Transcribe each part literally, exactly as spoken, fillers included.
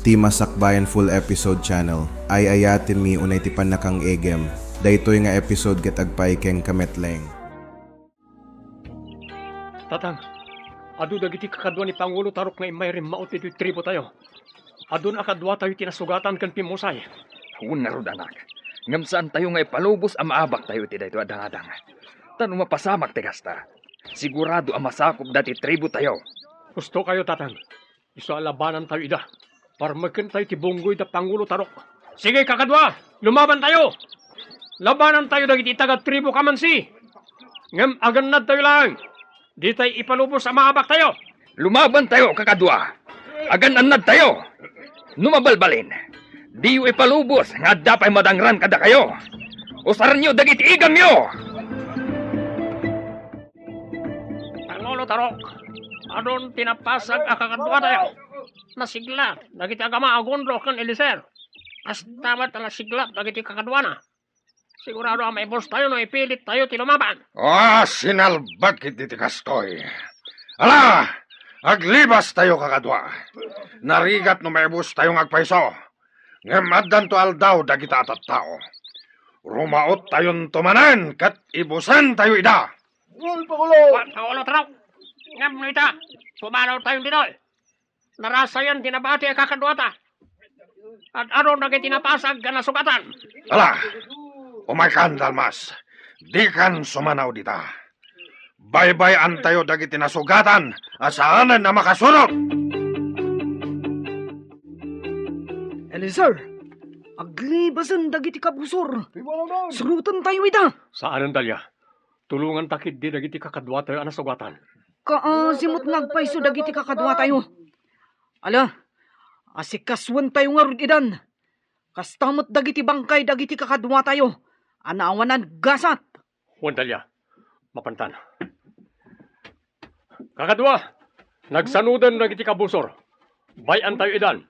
Ti Masakbayan Full Episode Channel, ay-ayatenmi unay ti pannakang-egem. Daytoy nga episode ket agpaay kenka met laeng. Tatang, adu dagiti kakadua ni Pangulo Tarok nga immay rimmaot iti tribotayo. Adun a kaduatayo ti nasugatan ken pimmusay. Wen ngarud, anak, ngem saantayo nga ipalubos a maabaktayo iti daytoy a dangadang. Ta no mapasamak ti kasta, sigurado a masakopda ti tribotayo. Husto kayo, Tatang. Isu a labanantayo ida. Parmekentayo ti bunggoy da Pangulo Tarok. Sige, kakadua, lumabantayo! Labanantayo dagiti taga-tribo Kamansi. Ngem agannadtayo laeng. Ditay ipalubos a maabaktayo. Lumabantayo, kakadua. Agan-annadtayo. No mabalbalin, diyo ipalubos nga adda pay madangran kadakayo. Usarenyo dagiti igamyo. Pangulo Tarok, adun ti napasag a kakaduatayo. Nasiglat dagiti agama a Gondro ken Eliezer. Kasta met a nasiglat dagiti kakaduana. Sigurado a maibustayo no ipilittayo ti lumaban. Ah, sinalbag iti ti kastoy. Ala, aglibastayo, kakadua. Narigat no maibustayo nga agpayso. Ngem addanto aldaw dagita a tattao. Rumaottayonto manen ket ibusentayo ida. Gol, Pangulo! Wa, Pangulo Tarok. Ngem no ita, pumanawtayon ditoy. Narasayan ti nabati a kakaduata. Ad-adun dagiti napasag a nasugatan. Ala, umaykan, Dalmas. Dikan sumanaw dita. Baybay-antayo dagiti nasugatan a saanen a makasurot. Eliezer, aglibasen dagiti kabusor. Surotentayo ida. Saanen, Dalia. Tulonganta ketdi dagiti kakaduatayo a nasugatan. Kaasi met nga agpayso dagiti kakaduatayo. Ala, asikasuentayo ngarud idan. Kasta met dagiti bangkay dagiti kakaduatayo a naawanan gasat. Wen, Dalia, mapantan. Kakadua, nagsanoden dagiti kabusor. Bay-antayo idan.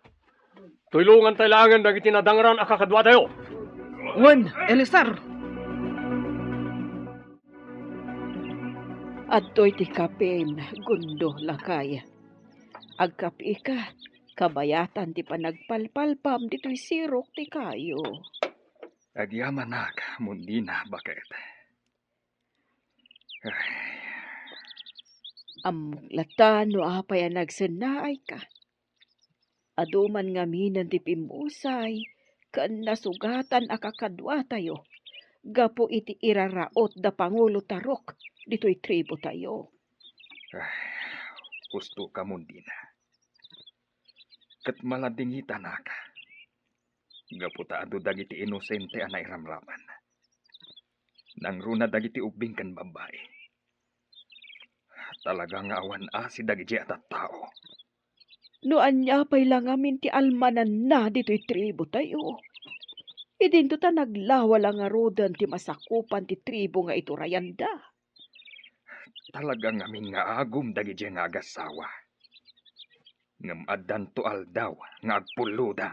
Tulongantayo laengen dagiti nadangran a kakaduatayo. Wen, Eliezer. Adtoy ti kapim, Gondo, lakay. Agkapika, kabayatan ti panagpalpalpam ditoy sirok ti kayo. Agyamanak, Mundina, baket. Ay. Ammok latta no apay a nagsennaayka. Adu man ngaminen ti pimmusay ken nasugatan a kakaduatayo gapu iti iraraot da Pangulo Tarok ditoy tribotayo. Ay, husto ka, Mundina. Ket maladingitanak. Gapu ta adu dagiti inosente a nairamraman. Nangruna dagiti ubbing ken babbai. Talaga nga awan asi dagiti a tattao. No ania pay la ngamin ti almananna ditoy tribotayo, idinto ta naglawa la ngaruden ti masakupan ti tribo nga iturayanda. Talaga ngamin nga agum dagiti nga agassawa. Ngem addanto aldaw nga agpulloda.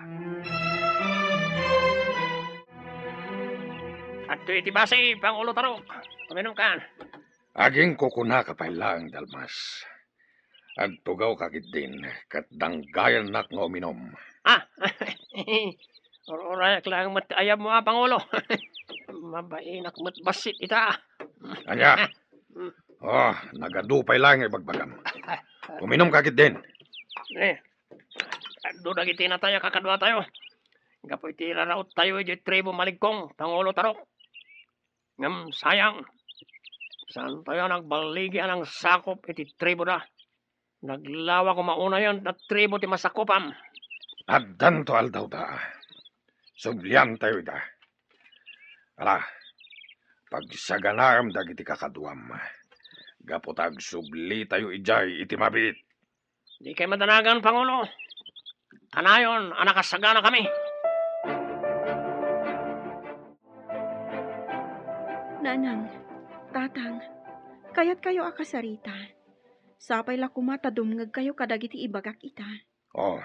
Adtoy iti basi, Pangulo Tarok. Uminumkan. Agingkukunaka pay laeng, Dalmas. Agtugawka ketdin, ket danggayannak nga uminum. Ah! Ur-urayak laeng met ti ayabmo a, Pangulo. Mabainak met bassit ita. Ania? Mm. Oh, nagadu pay laeng nga ibagbagam. Uminumka ketdin. Eh, adu dagiti natay a kakaduatayo. Gapu iti raraottayo idiay tribo Maligkong, Pangulo Tarok. Ngem sayang, saantayo a nagballigi a nangsakop iti triboda. Naglawa koma unayen ta tribo ti masakupam. Addanto aldawda. Subliantayo ida. Ala, pagsaganaem dagiti kakaduam. Gapu ta agsublitayo idiay iti mabiit. Dikay madanagan, Pangulo. Kanayon a nakasaganakami. Nanang, Tatang, kayatkayo a kasarita. Sapay la koma ta dumngegkayo kadagiti ibagak ita. Oh,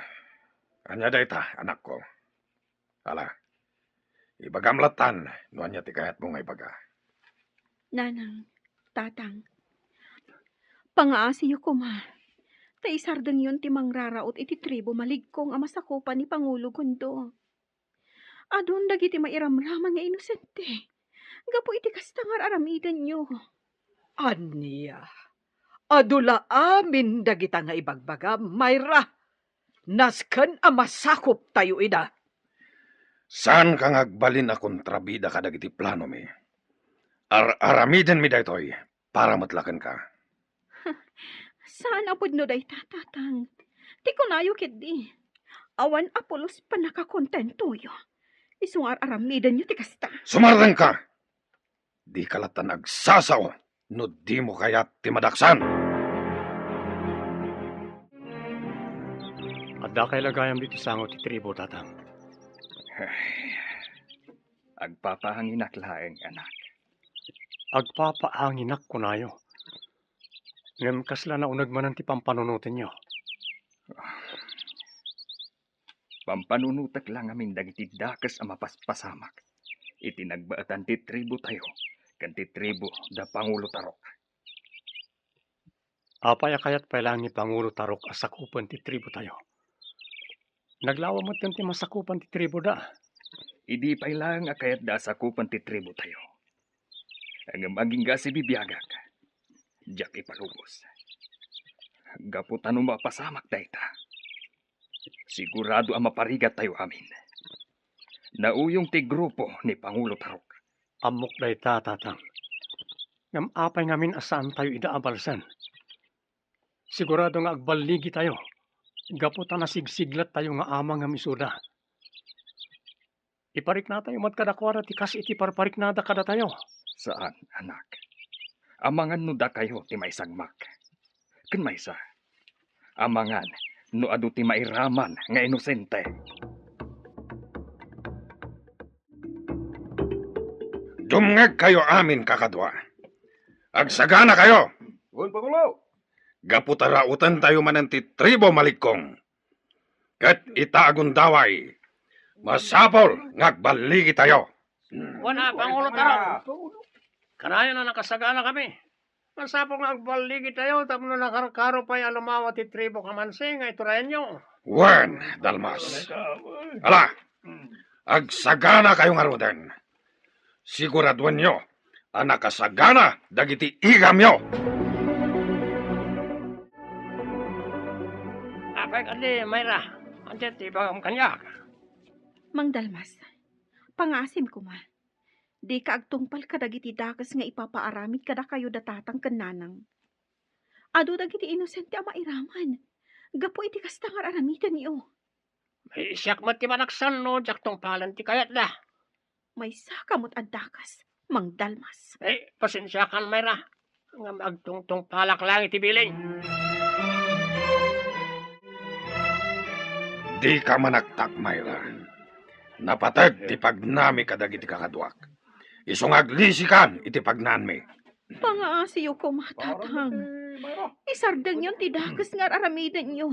ania dayta, anakko? Ala, ibagam lattan no ania ti kayatmo nga ibaga. Nanang, Tatang, pangaasiyo koma. ta isardengyon ti mangraraot iti tribu Maligkong a masakupan ni Pangulo Gondo. Adun dagiti mairamraman nga inosente gapu iti kasta nga ar-aramidenyo. Ania? Adu la amin dagita nga ibagbagam, Myra. Nasken a masakuptayo ida. Saanka nga agbalin a kontrabida kadagiti planomi. Ar-aramidenmi daytoy para met la kenka. Saan a pudno dayta, Tatang. Ti kunayo ketdi, awan a pulos pannakakontentoyo. Isu nga ar-aramidenyo ti kasta. Sumardengka! Dika lattan agsasao no dimo kayat ti madaksan. Addakay la gayam ditoy sango ti tribu, Tatang. Agpapaanginak laeng, anak. Agpapaanginak, kunayo. Ngem kasla nauneg manen ti pampanunotenyo. Pampanunotek la ngamin dagiti dakes a mapaspasamak iti nagbaetan ti tribu tayo ken ti tribu da Pangulo Tarok. Apay a kayat pay laeng ni Pangulo Tarok a sakupen ti tribu tayo? Naglawa metten ti masakupan ti tribu da. Idi pay laeng a kayatda a sakupen ti tribu tayo. Ngem agingga sibibiagak, diak ipalubos. Gapu ta no mapasamak dayta, sigurado a maparigat tayo amin. Nauyong ti grupo ni Pangulo Tarok. Ammok dayta, Tatang. Ngem apay ngamin a saan tayo ida a balsen? Sigurado nga agballigi tayo, gapu ta nasigsiglat tayo nga amang ngem isuda. Iparikna tayo met kadakuada ti kas iti parpariknada kadatayo. Saan, anak. Amangan no dakayo ti maisagmak. Ken maysa, amangan no adu ti mairaman nga inosente. Dumngegkayo amin, kakadua. Agsaganakayo. Wen, Pangulo. Gapu ta rautentayo manen ti tribo Maligkong. Ket ita a gundaway, masapul nga agballigitayo. Wen a, Pangulo Tarok. Kanayon a nakasaganakami. Masapul nga agballigitayo tapno nakarkaro pay a lumawa ti tribo Kamansi nga iturayanyo. Wen, Dalmas. Ala, agsaganakayo ngaruden. Siguraduenyo a nakasagana dagiti igamyo. Apay kadi, Myra? Ania ti ibagam kaniak? Mang Dalmas, pangaasim koma. Dika agtungpal kadagiti dakes nga ipapaaramid kadakayo da tatang ken nanang. Adu dagiti inosente a mairaman gapu iti kasta nga ar-aramidenyo. Ay, siak met ti manaksan no diak tungpalen ti kayatda. Maysaka met a dakes, Mang Dalmas. Ay, pasensiakan, Myra. Ngem agtungtungpalak laeng iti bilin. Dika manaktak, Myra. Napated ti pagnami kadagiti kakaduak. Isu nga aglisikan iti pagnaanmi. Pangaasiyo koma, tatang. Isardengyon ti dakes nga ar-aramidenyo.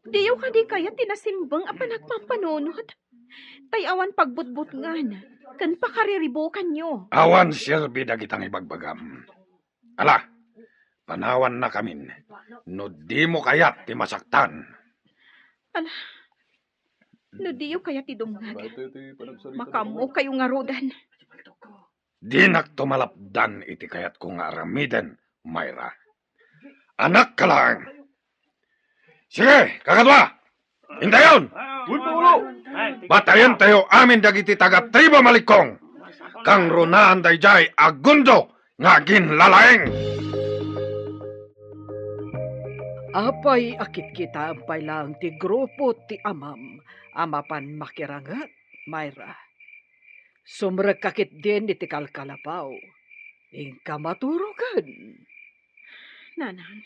Diyo kadi kayat ti nasimbeng a panagpampanunot? Tay awan pagbutbutngan ken pakariribukanyo. Awan serbi dagita nga ibagbagam. Ala, panawannakamin no dimo kayat ti masaktan. Ala, no diyo kayat ti dumngeg, makaammokayo ngaruden. Dinakto malapdan iti kayatko nga aramiden, Myra. Anakka laeng. Sige, kakadua! Intayon! Wen, Pangulo! Batayentayo amin dagiti taga-tribu Maligkong. Kangrunaan daydiay a gundo nga aginlalaing. Apay a kitkitaem pay laeng ti grupo ti amam a mapan makiranget, Myra? Sumrekka ketdin iti kalkalapaw. Inka maturoken. Nanang,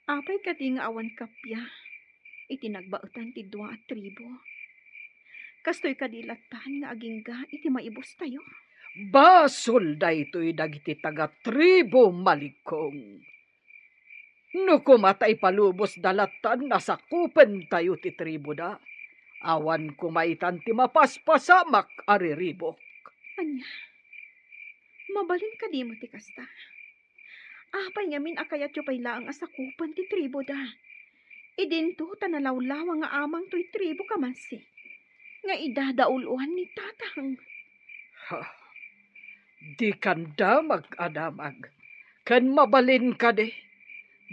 apay kadi nga awan kappia iti nagbaetan ti dua a tribu? Kastoy kadi lattan nga agingga iti maibustayo? Basol daytoy dagiti taga-tribu Maligkong. No koma ta ipalubosda lattan a sakupentayo ti tribuda, awan koma itan ti mapaspasamak a riribuk. Ania? Mabalin kadi met ti kasta? Apay ngamin a kayatyo pay laeng a sakupen ti tribuda? Idinto ta nalawlawa nga amang toy tribu Kamansi nga idadauluan ni Tatang. Ha, dikan damag a damag. Ken mabalin kadi,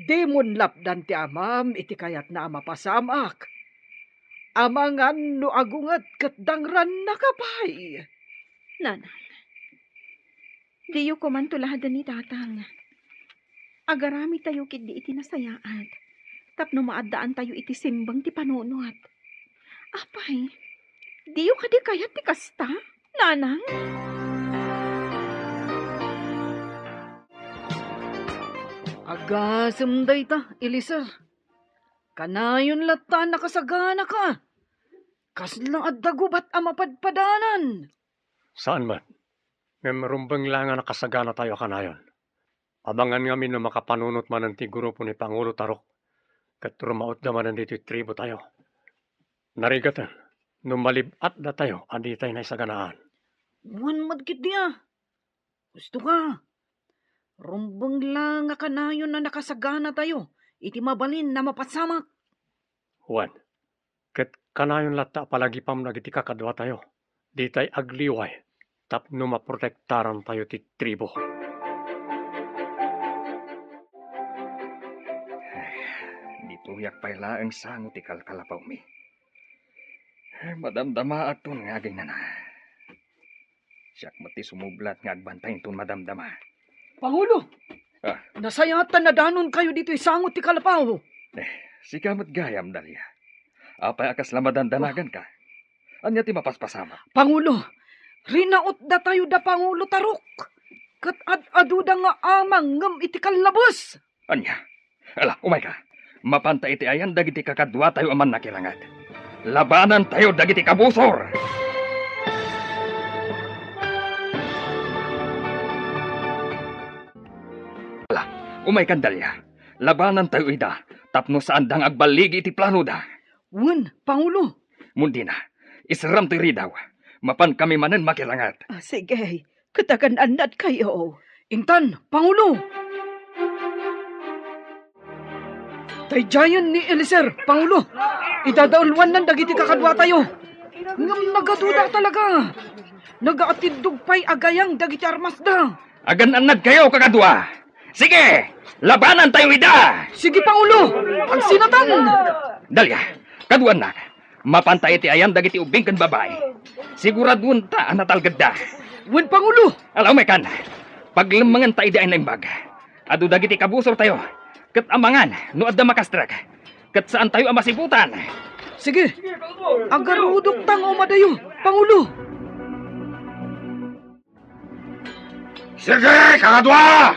dimon lapdan ti amam iti kayatna a mapasamak. Amangan no agunget ket dangrannaka pay. Nanang, diyo koman tuladen ni Tatang. Agaramidtayo ketdi iti nasayaat tapno maaddaantayo iti simbeng ti panunot. Apay, diyo kadi kayat ti kasta, Nanang? Agasem dayta, Eliezer. Kanayon latta a nakasaganaka. Kasla adda gubat a mapadpadanan. Saan met. Ngem rumbeng la nga nakasaganatayo a kanayon. Amangan ngamin no makapanunot manen ti grupo ni Pangulo Tarok ket rumautda manen ditoy tribotayo. Narigaten no malib-atdatayo a ditay naisaganaan. Wen met ketdi a. Husto ka. Rumbeng la nga kanayon a nakasaganatayo iti mabalin a mapasamak. Wen, ket kanayon latta a palagipam dagiti kakaduatayo, ditay agliway tapno maprotektarantayo ti tribo. Ay, ditoyak pay laeng sango ti kalkalapawmi. Ay, madamdamaakton nga agaynana. Siak met ti sumublat nga agbantay inton madamdama. Pangulo! Ah. Nasayaat ta nadanonkayo ditoy sango ti kalapaw. Eh, sika met gayam, Dalia. Apay a kasla madandanaganka? Ania ti mapaspasamak? Pangulo, rinautdatayo da Pangulo Tarok. Ket ad-aduda nga amang ngem iti kallabes. Ania? Ala, umayka. Mapanta iti ayan dagiti kakaduatayo a mannakirangad. Labanantayo dagiti kabusor! Ala, umaykan, Dalia. Labanantayo ida tapno saanda nga agballigi iti planoda. Wen, Pangulo. Mundina, isram toy ridaw. Mapankami manen makirangat. Ah, sige. Ket agan-annadkayo. Intan, Pangulo! Daydiayen ni Eliezer, Pangulo. Idadauluannan dagiti kakaduatayo. Ngem nagaduda talaga. Nagaatiddog pay a gayang dagiti armasda. Agan-annadkayo, kakadua. Sige, labanantayo ida. Sige, Pangulo. Agsinatan. Dalia, kaduannak. Mapanta iti ayan dagiti ubbing ken babai. Siguraduenta a natalgedda. Wen, Pangulo. Ala, umaykan. Paglemmengenta idiay naimbag. Adu dagiti kabusortayo. Ket amangan no adda makastrek. Ket saantayo a masiputan. Sige. Agarudokta nga umadayo, Pangulo. Sige, kakadua!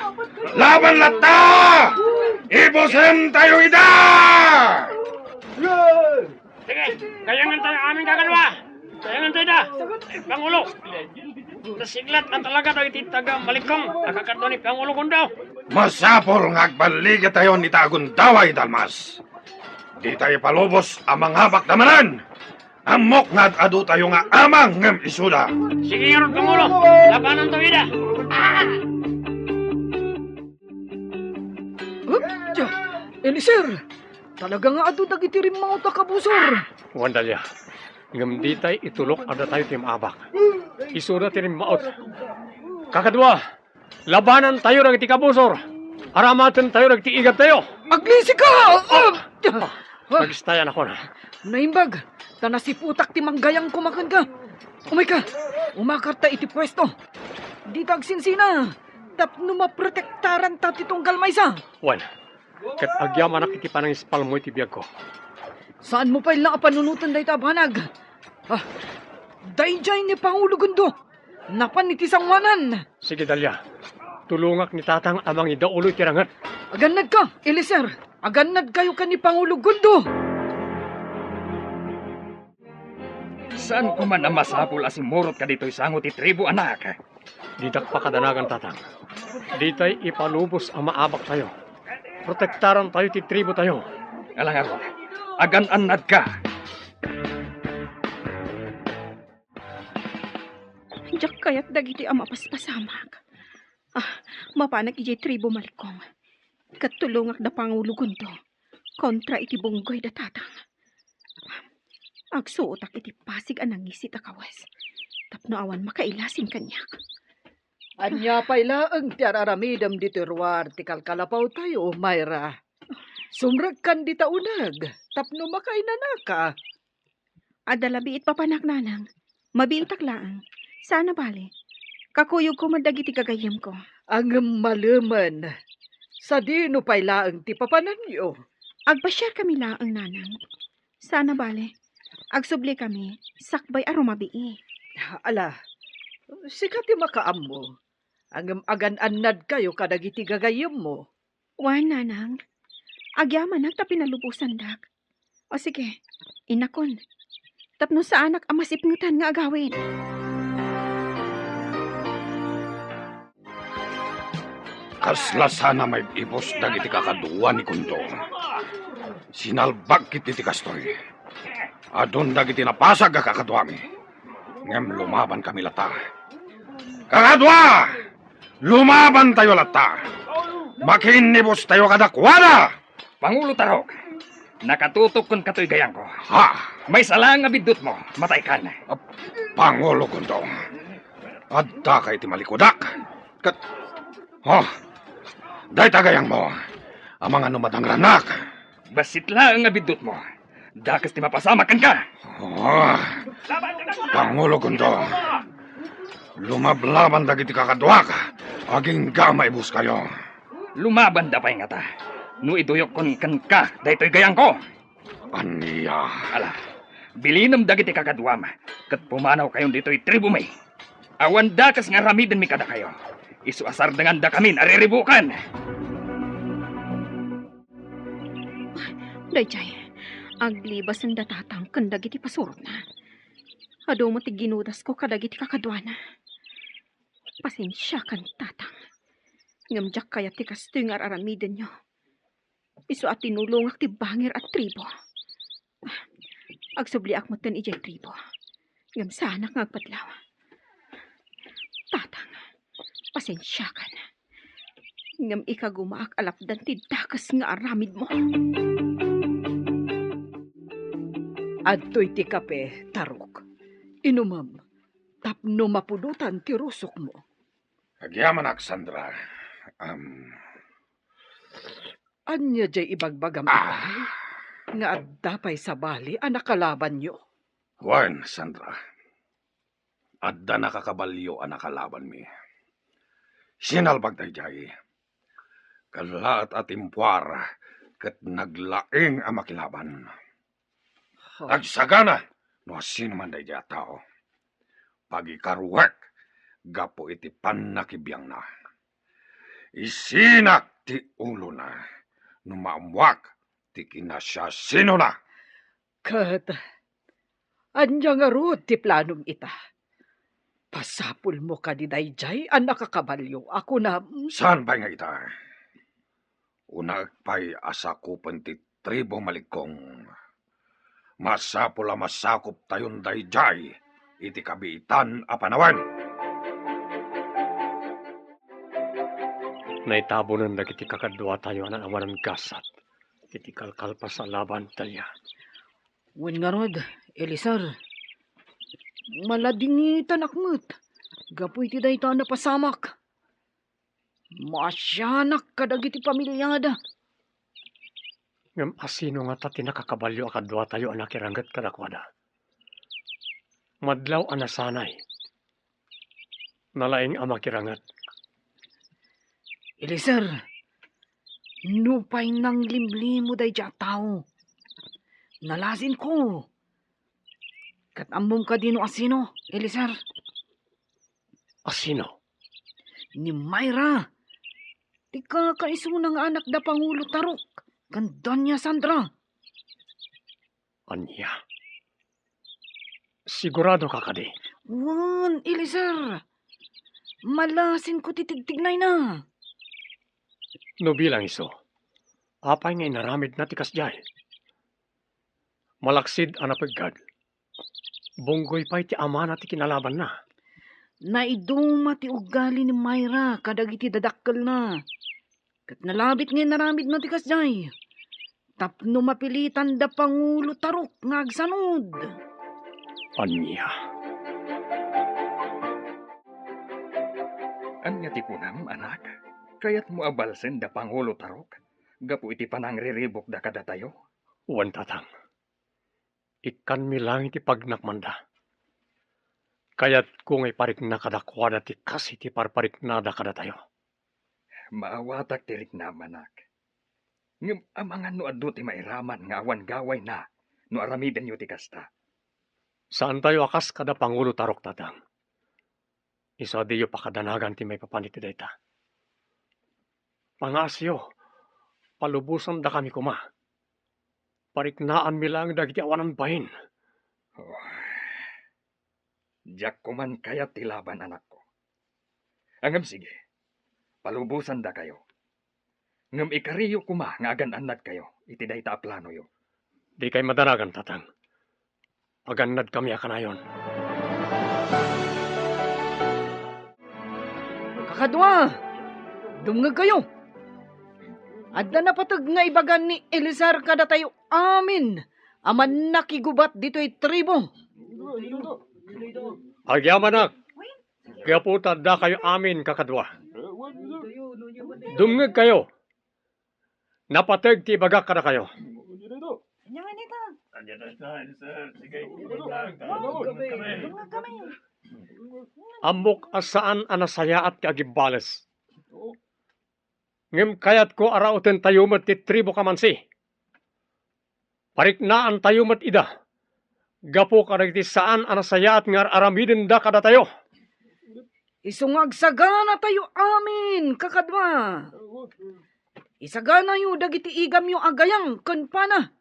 Laban latta! Ibusentayo ida! Sige, gayangantayo amin, kakadua! Gayangantayo ida! Pangulo! Nasiglat na talaga dagiti taga Malikkong a kakadua ni Pangulo Gundo. Masapul nga agballigitayon ita a gundaway, Dalmas. Dita ipalubos a mangabakda manen. Ammok nga ad-adutayo nga amang ngem isuda. Sige ngarud, Pangulo. Labanantayo ida. Ah! Upsa! Eliezer, talaga nga adu dagiti rimmaut a kabusor. Wen, Dalia, ngem ditay itulok a datayo ti maabak. Isuda ti rimmaut. Kakadua, labanantayo dagiti kabusor. Aramatentayo dagiti igadtayo. Aglisika! Ah! Ah, ah, nagistayan ako na. Naimbag, ta nasiputak ti manggayang kumakenka. Umayka, umakarta iti puesto. Dita agsinsina, tapno maprotektaranta ti tunggal maysa. Wen, ket agyamanak iti panangispalmo iti biagko. Saanmo pay la a panunoten dayta a banag. Ah, daydiay ni Pangulo Gundo. Napan iti sangoanan. Sige, Dalia. Tulongak ni Tatang a mangidaulo iti ranget. Agannadka, Eliezer. Agannadkayo ken ni Pangulo Gundo. Saan ko man a masapul a simmurotka ditoy sango ti tribu, anak. Didak pakadanagan, Tatang. Ditay ipalubos a maabaktayo. Protektarantayo ti tribotayo. Ala ngarud, agan-annadka. Diak kayat dagiti a mapaspasamak. Ah, mapanak idiay tribu Malikong. Ket tulongak da Pangulo Gundo kontra iti bunggoy da Tatang. Agsuotak iti pasig a nangisit a kawes tapno awan makailasin kaniak. Ania pay laeng ti ar-aramidem ditoy ruar ti kalkalapaw tayo, Myra? Sumrekkan dita uneg tapno makainanaka. Adda labiit papanak, Nanang. Mabiitak laeng. Saan a bale. Kakuyogko met dagiti gagayyemko. Ngem malemen, sadino pay laeng ti papananyo? Agpasiarkami laeng, Nanang. Saan a bale. Agsublikami, sakbay a rumabii. Ala, sika ti makaammo. Ngem agan-annadkayo kadagiti gagayyemmo. Wen, Nanang. Agyamanak ta pinalubosandak. O sige, inakon. Tapno saanak a masipngetan nga agawid. Kasla saan a maib-ibus dagiti kakadua ni Gundo. Sinalbag ketdi ti kastoy. Adun dagiti napasag a kakaduami. Ngem lumabankami latta. Kakadua! Lumabantayo latta! Makiinnibustayo kadakuada! Pangulo Tarok, nakatutok kenka toy gayangko. Ha? Maysa laeng a biddutmo, mataykan. Ah, Pangulo Gundo, addaka iti malikudak. Ket, oh, dayta gayangmo. Amangan no madangrannak. Bassit laeng a biddutmo. Dakes ti mapasamak kenka. Ah, Pangulo Gundo, lumablaban dagiti kakaduak, agingga maibuskayo. Lumabanda pay ngata, no iduyokkon kenka daytoy gayangko. Ania? Ala, bilinem dagiti kakaduam, ket pumanawkayon ditoy tribumi. Awan dakes nga aramidenmi kadakayo. Isu a sardengandakamin a riribukan. Daydiay, aglibasen da Tatang ken dagiti pasurotna. Adu met ti ginudasko kadagiti kakaduana. Pasensiakan, Tatang. Ngem diak kayat ti kastoy nga ar-aramidenyo. Isu a tinulongak ti bangir a tribo. Agsubliak metten idiay tribo. Ngem saanak nga agpatlaw. Tatang, pasensiakan. Ngem ikagumaak a lapdan ti dakes nga aramidmo. Adtoy ti kape, Tarok. Inumem, tapno mapudotan ti rusokmo. Agyamanak, Sandra. Am, Ania diay ibagbagam Ah. itay nga adda pay sabali a nakalabanyo? Wen, Sandra, adda nakakabalio a nakalabanmi. Sinalbag daydiay. Kallaat a timpuar ket naglaing a makilaban. Ha? Agsagana no asinoman daydiay a tao. Pagikaruek gapu iti pannakibiangna. Isinak ti ulona no maammuak ti kinasiasinona. Ket ania ngarud ti planom ita? Pasapulmo kadi daydiay a nakakabalio a kunam? Saan pay nga ita? Unaek pay a sakupen ti tribu Malikong. Masapul a masakuptayon daydiay iti kabiitan a panawen. Naitabonen dagiti kakaduatayo a naawanan gasat iti kalkalpas a labantayo. Wen ngarud, Eliezer, maladingitanak met gapu iti dayta a napasamak. Maasianak kadagiti pamiliada. Ngem asino ngata ti nakakabalio a kaduatayo a nakiranget kadakuada? Madlaw a nasanay. Nalaing a makiranget. Eliezer, nupay nanglimlimo daydiay a tao, nalasinko. Ket ammom kadi no asino, Eliezer? Asino? Ni Myra. Ti kakaisuna nga anak da Pangulo Tarok ken Doña Sandra. Ania? Sigurado ka kadi? Wen, Eliezer. Malasinko ti tigtignayna. No bilang isu, apay nga inaramidna ti kasdiay? Malaksid a napeggad, bunggoy pay ti amana ti kinalabanna. Naiduma ti ugali ni Myra kadagiti dadakkelna, ket nalabit nga inaramidna ti kasdiay tapno mapilitan da Pangulo Tarok nga agsanud. Ania? Ania ti kunam, anak? Kayatmo a balsen da Pangulo Tarok gapu iti panangriribukda kadatayo? Wen, tatang. Ikkanmi laeng ti pagnakmanda. Kayatko nga iparikna kadakuada ti kas iti parpariknada kadatayo. Maawatak ti riknam, anak. Ngem amangan no adu ti mairaman nga awan gawayna no aramidenyo ti kasta. Saantayo a kas kada Pangulo Tarok, tatang. Isu a diyo pakadanagan ti maipapan iti dayta. Pangaasiyo, palubosandakami koma. Pariknaanmi laeng dagiti awanan bain. Oh. Diak koman kayat ti laban, anakko. Ngem sige, palubosandakayo. Ngem ikariyo koma nga agan-annadkayo iti dayta a planoyo. Dikay madanagan, tatang. Agannadkami a kanayon. Kakadua, dumngegkayo. Adda napateg nga ibaga ni Eliezer kadatayo amin a mannakigubat ditoy tribu. Agyamanak, gapu ta addakayo amin, kakadua. Dumngegkayo. Napateg ti ibagak kadakayo. Ammok a saan a nasayaat ti agibbales. Ngem kayatko a rautentayo met ti tribu Kamansi. Pariknaantayo met ida gapu kadagiti saan a nasayaat nga ar-aramidenda kadatayo. Isu nga agsaganatayo amin, kakadua. Isaganayo dagiti igamyo a gayam ken pana,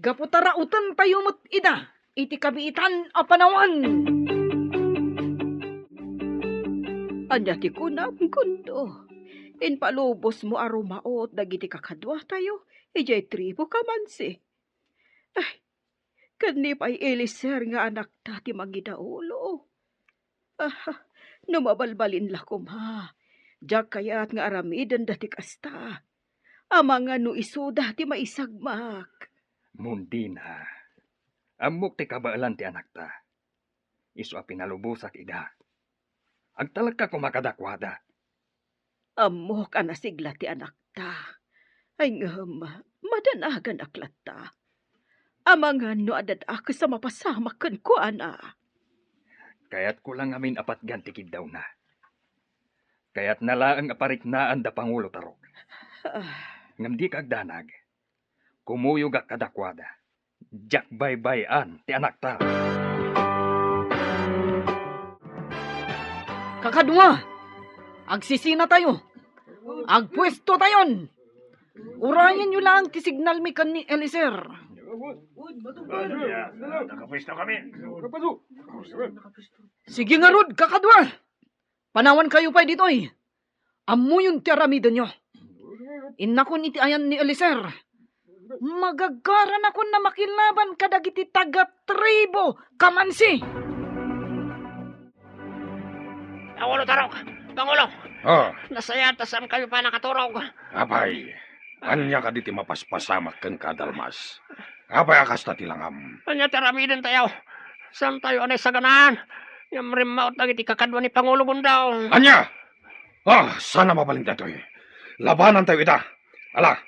gapu ta rautentayo met ida iti kabiitan a panawan. Ania ti kunam, Gundo? Impalubosmo a rumaut dagiti kakaduatayo idiay tribu Kamansi. Ay, ken ni pay Eliezer nga anakta ti mangidaulo. Ah, no mabalbalin la koma, diak kayat nga aramidenda ti kasta. Amangan no isuda ti maisagmak. Mundina, ammok ti kabaelan ti anakta. Isu a pinalubosak ida. Agtalekka koma kadakuada. Ammok a nasigla ti anakta. Ay ngem, madanaganak latta. Amangan no adda dakes a mapasamak kenkuana. Kayatko la ngamin a patgan ti kiddawna. Kayatna laeng a pariknaan da Pangulo Tarok. Ah. Ngem dika agdanag. Kumuyogak kadakuada. Diak baybay-an ti anakta. Kakadua, agsisinatayo. Agpuestotayon. Urayenyo laeng ti signalmi ken ni Eliezer. Nakapuesto kami. Sige ngarud, kakadua. Panawankayo pay ditoy. Ammoyon ti aramidenyo. Innakon iti ayan ni Eliezer. Magagaranakon a makilaban kadagiti taga-tribu Kamansi. Pangulo Tarok! Pangulo! Ah. Nasayaat ta saankayo pay nakaturog. Apay, ania kadi ti mapaspasamak kenka, Dalmas? Apay a kasta ti langam? Ania ti aramidentayo? Saantayo a naisaganaan? Ngem rimmaut dagiti kakadua ni Pangulo Gundo. Ania? Ah, saan a mabalin daytoy. Labanantayo ida. Ala,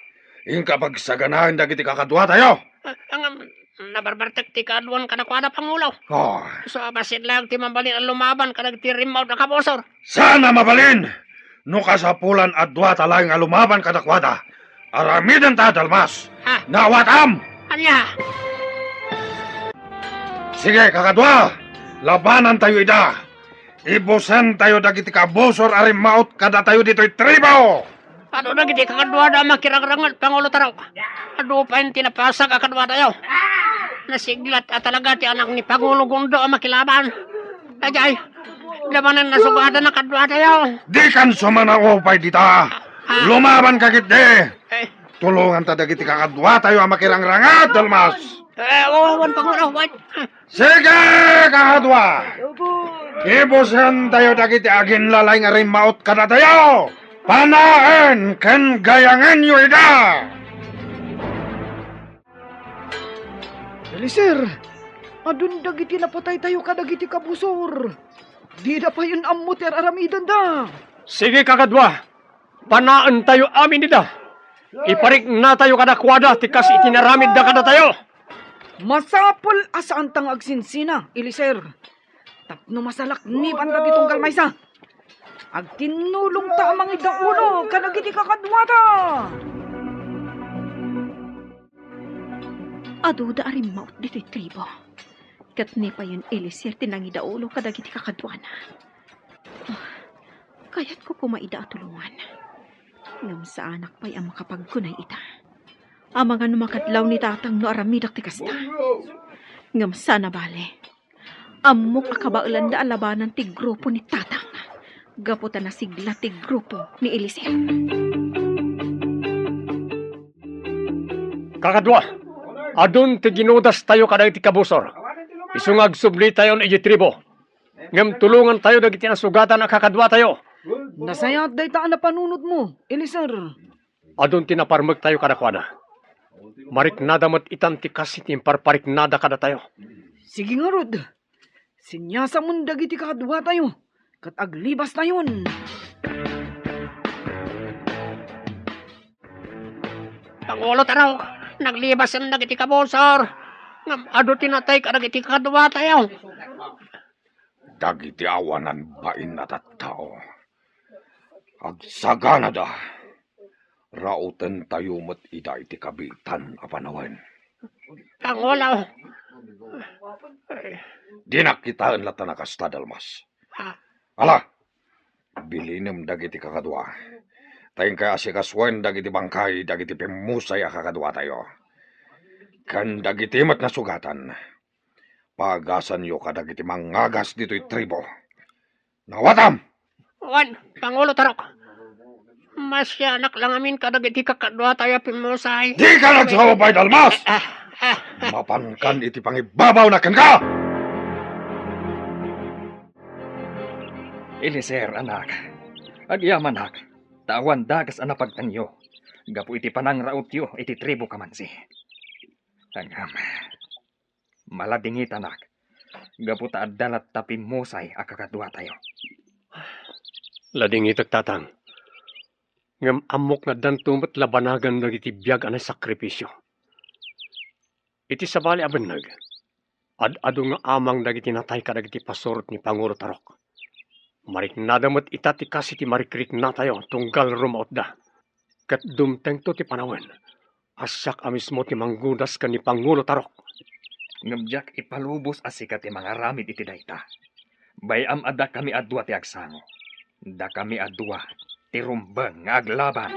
inka pagsaganaen dagiti kakaduatayo. Ah, ngem nabarbartek ti kaaduan kadakuada, Pangulo. Oh. Isu a bassit laeng ti mabalin a lumaban kadagiti rimmaut a kabusor. Saan a mabalin? No kasapulan a duata laeng a lumaban kadakuada, aramidenta, Dalmas. Ha? Naawatam? Ania? Sige, kakadua, labanantayo ida. Ibusentayo dagiti kabusor a rimmaut kadatayo ditoy tribu. Adu dagiti kakaduada a makirangranget, Pangulo Tarok. Adu pay ti napasag a kaduadayo. Nasiglat a talaga ti anak ni Pangulo Gundo a makilaban. Ajay, labanen a sugadan a kaduadayo. Dikan sumanaupay dita. Ah. Lumabanka ketdi. Eh. Tulonganta dagiti kakaduatayo a makirangranget, Dalmas. Eh, oo, wen, Pangulo, wen. Sige, kakadua. Ibusentayo dagiti aginlalay nga rimmaut kadatayo! Panaen ken gayangenyo ida! Eliezer, adun dagiti napataytayo kadagiti kabusor. Dida payen ammo ti ar-aramidenda. Sige, kakadua. Panaentayo amin ida. Ipariknatayo kadakuada ti kas iti naramidda kadatayo. Masapul a saanta nga agsinsina, Eliezer, tapno masalaknibanta ti tunggal maysa. Agtinnulongta a mangidaulo kadagiti kakaduata. Aduda a rimmaut ditoy tribo. Ket ni payen Eliezer ti nangidaulo kadagiti kakaduana. Ah, kayatko koma ida a tulongan. Ngem saanak pay a makapagkunay ita. Amangan no makadlaw ni tatang no aramidek ti kasta. Ngem sana bale. Ammok a kabaelanda a labanan ti grupo ni tatang. Gapu ta nasigla ti grupo ni Eliezer. Kakadua, adun ti ginudastayo kadagiti kabusor. Isu nga agsublitayon iti tribo. Ngem tulongantayo dagiti nasugatan a kakaduatayo. Nasayaat dayta a napanunotmo, Eliezer. Adun ti naparmektayo kadakuada. Mariknada met itan ti kas iti imparpariknada kadatayo. Sige ngarud, siniasamon dagiti kakaduatayo, ket aglibastayon. Pangulo Tarok, naglibasen dagiti kabusor. Ngem adu ti natay kadagiti kakaduatayo. Dagiti awanan bain a tattao, agsaganada, rautentayo met ida iti kabiitan a panawen. Pangulo. Dinak kitaen latta a kasta, Dalmas. Ah. Ala, bilinem dagiti kakadua. Ta inkay asikasuen dagiti bangkay dagiti pimmusay a kakaduatayo. Ken dagiti met nasugatan, paagasanyo kadagiti mangagas ditoy tribo. Nawatam! Wen, Pangulo Tarok. Masianak la ngamin kadagiti kakaduatayo a pimmusay. Dika nagsawabay, Dalmas! Ah, ah, ah. Mapankan iti pangibabawna kenka! Eliezer, anak, agyamanak, ta awan dakes a napagtanyo gapu iti panangrautyo iti tribo kamansi. Ngem, maladingitanak, gapu ta adda latta pimmusay a kakaduatayo. Ladingitek, Tatang. Ngem ammok nga addanto met labanagan dagiti biag a naisakripisio. Iti sabali a benneg, ad-adu nga amang dagiti natay kadagiti pasurot ni Pangulo Tarok. Mariknada met ita ti kas iti marikriknatayo tunggal rumautda. Ket dumtengto ti panawen a siak a mismo ti manggudas ken ni Pangulo Tarok. Ngem diak ipalubos a sika ti mangaramid iti dayta. Bay-am a dakami a dua ti agsango. Dakami a dua ti rumbeng nga aglaban.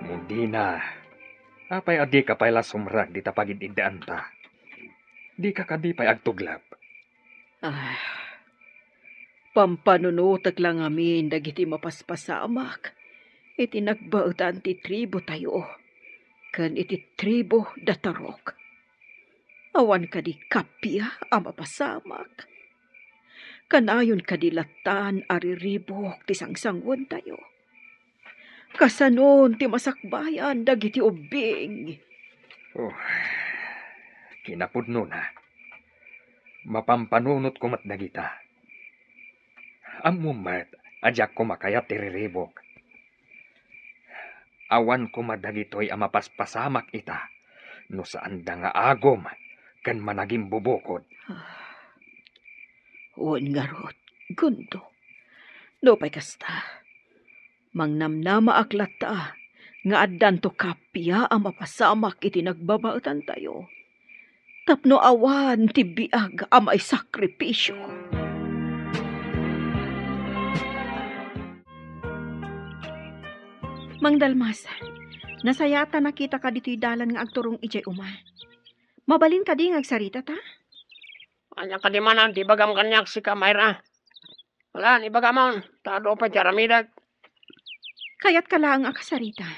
Mundina, apay a dika pay la sumrek dita pagid-iddaanta? Dika kadi pay agtuglep? Ah, pampanunotek la ngamin dagiti mapaspasamak iti nagbaetan ti tribotayo ken iti tribo da Tarok. Awan kadi kappia a mapasamak? Kanayon kadi lattan a riribuk ti sangsanguentayo? Kasanon ti masakbayan dagiti ubbing? Oh, kinapudnona, mapampanunotko met dagita. Ammom met a diak koma kayat ti riribuk. Awan koma dagitoy a mapaspasamak ita no saanda nga agum ken managimbubukod. Ah, wen ngarud, Gundo. Nupay kasta, mangnamnamaak latta nga addanto kappia a mapasamak iti nagbabaetantayo, tapno awan ti biag a maisakripisio. Mang Dalmas, nasayaat a nakitaka ditoy dalan nga agturong idiay uma. Mabalin kadi nga agsaritata? Ania kadi manen ti ibagam kaniak, sika, Myra? Alan, ibagamon, ta adu pay ti aramidek. Kayatka laeng a kasarita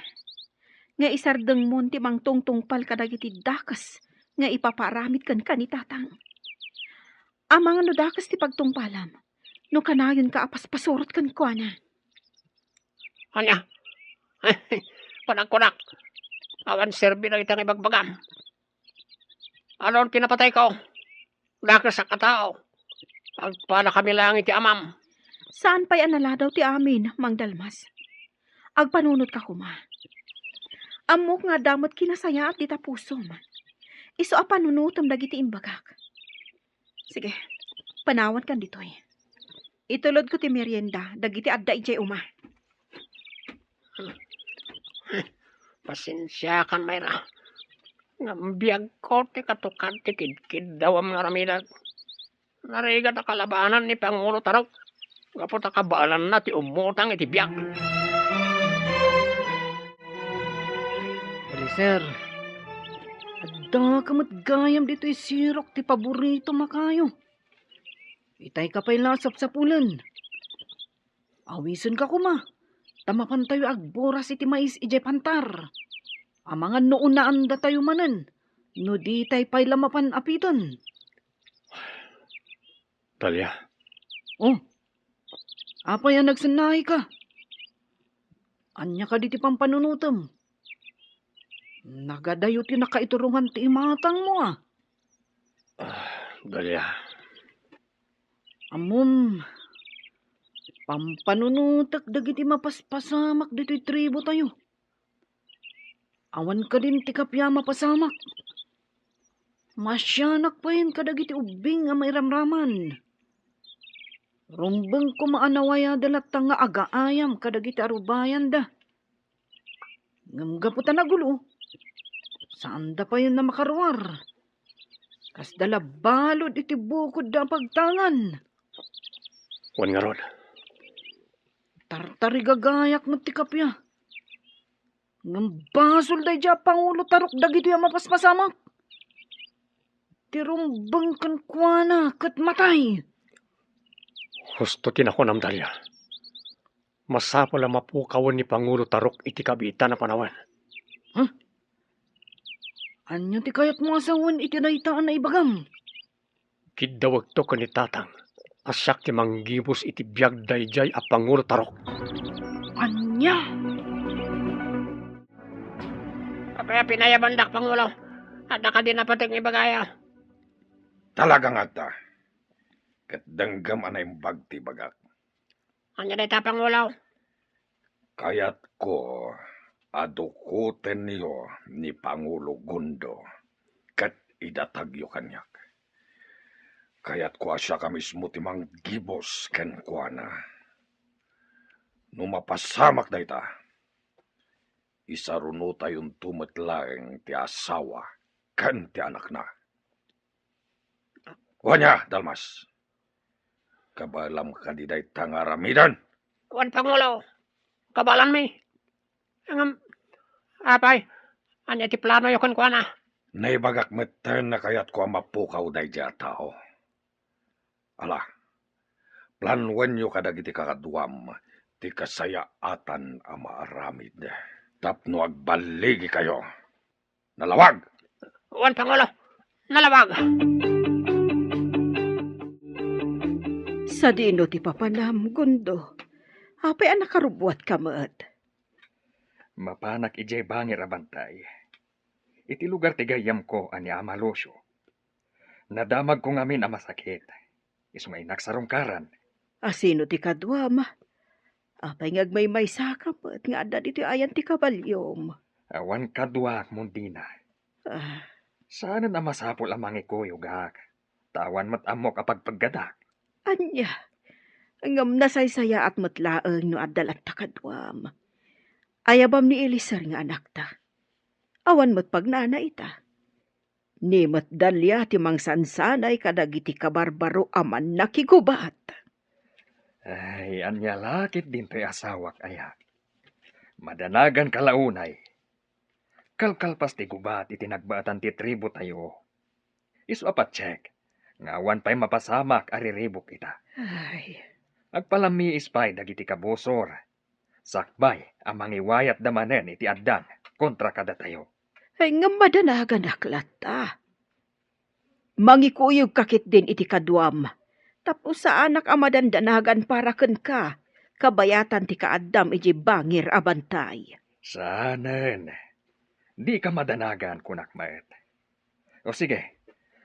nga isardengmon ti mangtungtungpal kadagiti dakes nga ipapaaramid kenka ni Tatang. Amangan no dakes ti pagtungpalam, no kanayonka a paspasurot kenkuana. Ania? Panagkunak, awan serbi dagiti nga ibagbagam. Alon ti napatayko, dakes a katao. Agpalakami laeng iti amam. Saan pay a naladaw ti amin, Mang Dalmas. Agpanunotka koma. Ammok nga adda met kinasayaat dita pusom. Isu a panunotem dagiti imbagak. Sige, panawankan ditoy. Itulodko ti merienda dagiti adda idiay uma. Pasensiakan, Mayra. Ngem biagko ti katukad ti kidkiddawam nga aramidek. Narigat a kalabanan ni Pangulo Tarok gapu ta kabaelanna ti ummutang iti biag. Eliezer, addaka met gayam ditoy sirok ti paboritom a kayo. Itayka pay la a sapsapulen. Awisenka koma, ta mapantayo agburas iti mais idiay pantar. Amangan no unaandatayo manen, no ditay pay la mapan apiten. Dalia. Oh, apay a nagsennaayka? Ania kadi ti pampanunotem? Nagadayo ti nakaiturongan ti imatangmo, a. Ah, Dalia. Ammom, pampanunotek dagiti mapaspasamak ditoy tribotayo. Awan kadin ti kappia a mapasamak. Maasianak payen kadagiti ubbing a mairamraman. Rumbeng koma a nawayada latta nga agaayam kadagiti arubayanda. Ngem gapu ta nagulo, saanda payen a makaruar. Kasda la balud iti bukodda a pagtangan. Wen ngarud, tartarigagayak met ti kappia. Ngem basol daydiay a Pangulo Tarok dagitoy a mapaspasamak. Ti rumbeng kenkuana ket matay. Husto ti nakunam, Dalia. Masapul a mapukawen ni Pangulo Tarok iti kabiitan a panawen. Huh? Ania ti kayatmo a sawen iti dayta a naibagam? Kiddawekto ken ni Tatang a siak ti manggibus iti biag daydiay a Pangulo Tarok. Ania? Apay a pinayabandak, Pangulo? Adda kadi napateg nga ibagayo? Talaga nga adda. Ket denggem a naimbag ti ibagak. Ania dayta, Pangulo? Kayatko a dukotenyo ni Pangulo Gundo ket idatagyo kaniak. Kayatko a siak a mismo ti manggibus kenkuana. No mapasamak dayta, isarunotayonto met laeng ti asawa ken ti anakna. Wen aya, Dalmas? Kabaelam kadi dayta nga aramiden? Wen, Pangulo. Kabaelanmi. Ngem, apay, ania ti planoyo kenkuana? Naibagak metten a kayatko a mapukaw daydiay a tao. Ala, planuenyo kadagiti kakaduam ti kasayaatan a maaramid tapno agballigikayo. Nalawag! Wen, Pangulo, nalawag! Sadino ti papanam, Gundo? Apay a nakarubbuatka met? Mapanak idiay bangir a bantay, iti lugar ti gayyemko a ni Ama Lucio. Nadamagko ngamin a masakit, isu nga innak sarungkaran. A sino ti kaduam? Apay nga agmaymaysaka met nga adda ditoy ayan ti kabaliom? Awan kaduak, Mundina. Ah. Saanen a masapul a mangikuyogak, ta awan met ammok a pagpeggadak. Ania? Ngem nasaysayaat met laeng no adda latta kaduam. Ayabam ni Eliezer nga anakta. Awan met pagnana ita. Ni met Dalia ti mangsansanay kadagiti kabarbaro a mannakigubat. Ay, ania la ket dintoy asawak aya? Madanagan ka la unay. Kalkalpas ti gubat iti nagbaetan ti tribotayo. Isu a patiek nga awan pay mapasamak a riribuk ita. Ay. Agpalamiis pay dagiti kabusor. Sakbay a mangiwayatda manen iti addang kontra kadatayo. Ay, ngem madanaganak latta. Mangikuyogka ketdin iti kaduam, tapno saanak a madandanagan para kenka, kabayatan ti kaaddam idiay bangir a bantay. Saanen. Dika madanagan, kunak met. O sige,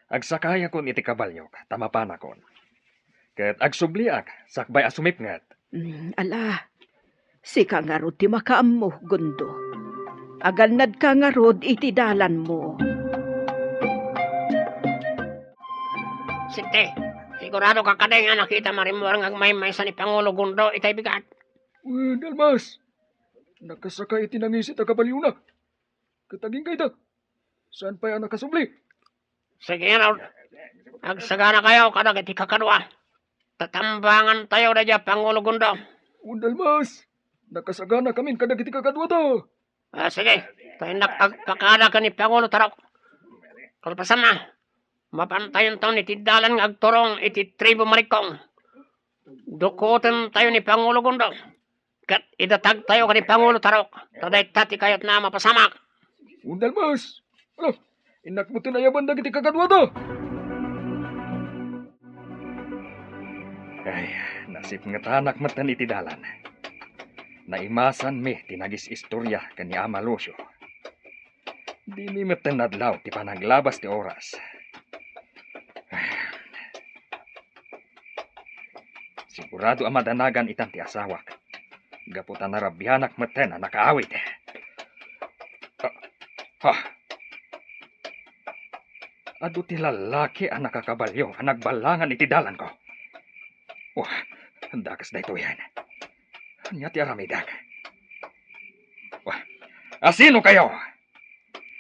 agsakayakon iti kabaliok, ta mapanakon. Ket agsubliak, sakbay a sumipnget. Mm, ala, sika ngarud ti makaammo, Gundo. Agannadka ngarud iti dalanmo. Sinte, sigurado ka kadi nga nakita marimmuar nga agmaymaysa ni Pangulo Gundo itay bigat? Wen, Almas, nakasakay iti nangisit a kabaliona. Ket agingga ida, saan pay a nakasubli? Sige, ngarud, agsaganakayo kadagiti kakadua. Tatambangantayo daydiay Pangulo Gundo. Wen, Almas, nakasaganakamin kadagiti kakaduata. Ah, sige, ta innak agpakada ken ni Pangulo Tarok. Kalpasanna, mapantayonton iti dalan nga agturong iti tribu Marikong. Dukotentayo ni Pangulo Gundo. Ket idatagtayo ken ni Pangulo Tarok, ta dayta ti kayatna a mapasamak. Wen, Almas. Ala, innak metten ayaban dagiti kakaduata. Ay, nasipngetanak metten iti dalan. Naimasanmi ti nagis-istoria ken ni Ama Lucio. Dimi metten nadlaw ti panaglabas ti oras. Sigurado a madanagan itan ti asawak, gapu ta narabianak metten a nakaawit. Ah, ah. Adu ti lallaki a nakakabalio a nagballangan iti dalanko. Wah, dakes daytoyen. Ania ti aramidek? Wah, asino kayo?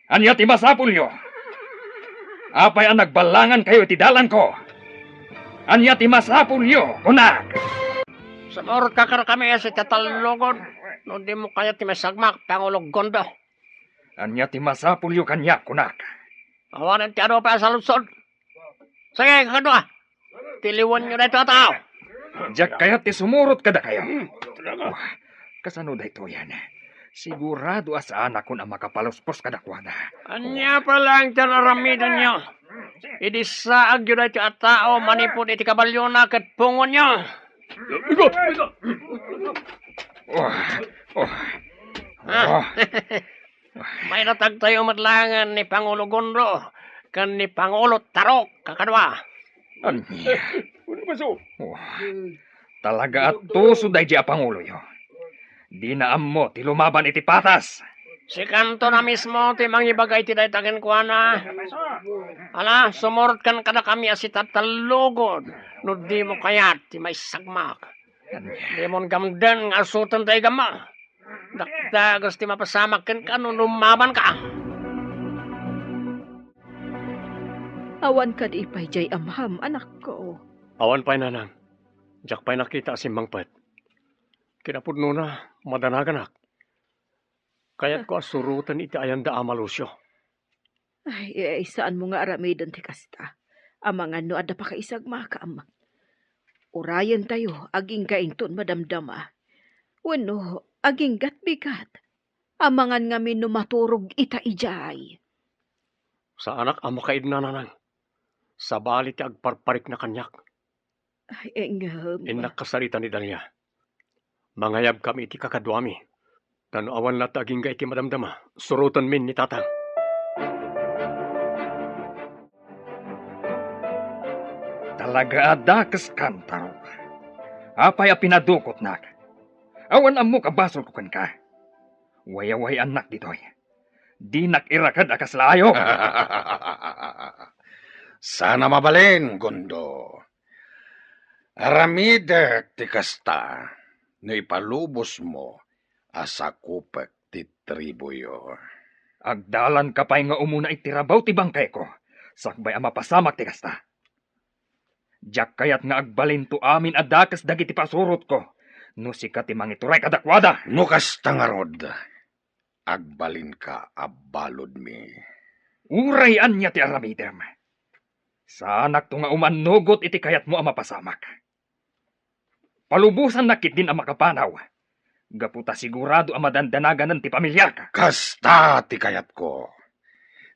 Ania ti masapulyo? Apay a nagballangan kayo iti dalanko? Ania ti masapulyo, kunak? Sumurotka kadakami a sitata a lugod, no dimo kayat ti maisagmak, Pangulo Gondo. Ania ti masapulyo kaniak, kunak? Awanen ti adu pay a saludsod. Sige, kakadua. Tiliwenyo daytoy a tao. Diak kayat ti sumurot kadakayo. Hmm, talaga. Wah, kasano daytoyen? Sigurado a saanakon a makapaluspos kadakuada. Ania pay laeng ti aramidenyo? Idi saagyo daytoy a tao manipud iti kabalyona ket pungonyo. Ika, ika. Wah, wah. Ah. Wah. Maidatagtayo met laengen ni Pangulo Gondo ken ni Pangulo Tarok, kakadua. Ania? Ano ba so? Wah, talaga a tuso daydi a panguloyo. Dina ammo ti lumaban iti patas. Sikanto na mismo ti mangibaga iti dayta kenkuana. Ala, sumurot kan kadakami a sitata a lugod no dimo kayat ti maisagmak. Ania? Dimon gamden nga asoten ta igamma. Dakdages ti mapasamak kenka no lumabanka. Awan kadi pay diay amham, anakko? Awan pay, nanang. Diak pay nakita a simmangpet. Kinapudnona, madanaganak. Kayatko a suroten iti ayanda, Ama Lucio. Ay, ay, saanmo nga aramiden ti kasta. Amangan no adda pakaisagmakam. Urayentayo, agingga inton madamdama. Wenno, aginggat bigat. Amangan ngamin no maturog ita idiay. Saanak a makaidna, nanang. Sabali ti agparparikna kaniak. Ay, ngem. Innak kasarita ni Dalia. Mangayabkami iti kakaduami. Ta no awan latta agingga iti madamdama, surotenmin ni Tatang. Talaga a dakeskan, Tarok. Apay a pinadukotnak? Awan ammok a basolko kenka. Wayaway-annak ditoy. Dinak iraked a kasla ayok. Saan a mabalin, Gondo. Aramidek ti kasta no ipalubosmo a sakupek ti tribuyo. Agdalanka pay nga umuna iti rabaw ti bangkayko, sakbay a mapasamak ti kasta. Diak kayat nga agbalinto amin a dakes dagiti pasurotko no sika ti mangituray kadakuada. No kasta ngarud, agbalinka a baludmi. Uray ania ti aramidem, saanakto nga umannugot iti kayatmo a mapasamak. Palubosannak ketdin a makapanaw, gapu ta sigurado a madandanaganen ti pamiliak. Kasta ti kayatko,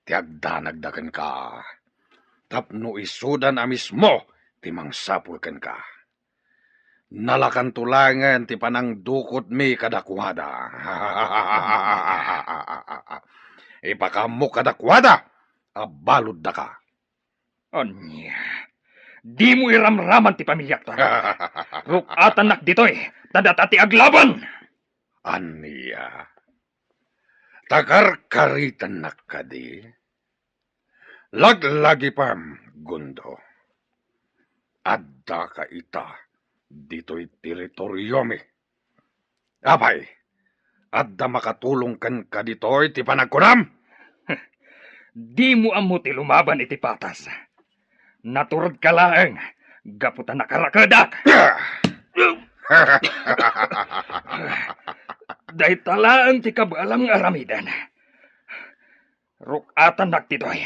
ti agdanagda kenka. tapno isudan a mismo ti mangsapul kenka. Nalakanto laengen ti panangdukotmi kadakuada. Ipakaammo kadakuada a baluddaka. Ania? Dimo iramraman ti pamiliak, Taro. Ruk-atannak ditoy, ta data ti aglaban. Ania? Ta karkaritennak kadi? Laglagipem, Gundo. Addaka ita ditoy teritoriomi. Apay, adda makatulong kenka ditoy ti panagkunam? Dimo ammo ti lumaban iti patas. Naturedka laeng gapu ta nakarakedak. Dayta laeng ti kabaelam nga aramiden. Ruk-atannak ditoy,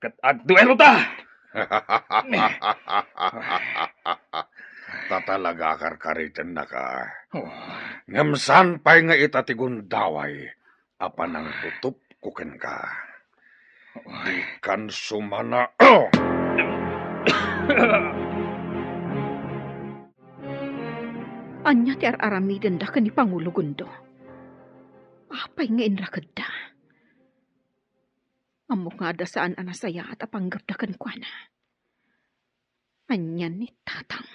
ket agduelota. Ta talaga a karkaritennaka. Oh. Ngem saan pay nga ita ti gundaway a panangtutupko kenka. Dikan sumana. Ania ti ar-aramidenda ken ni Pangulo Gundo? Apay nga inrakedda? Ammok nga adda saan a nasayaat a panggepda kenkuana. Ania ni Tatang?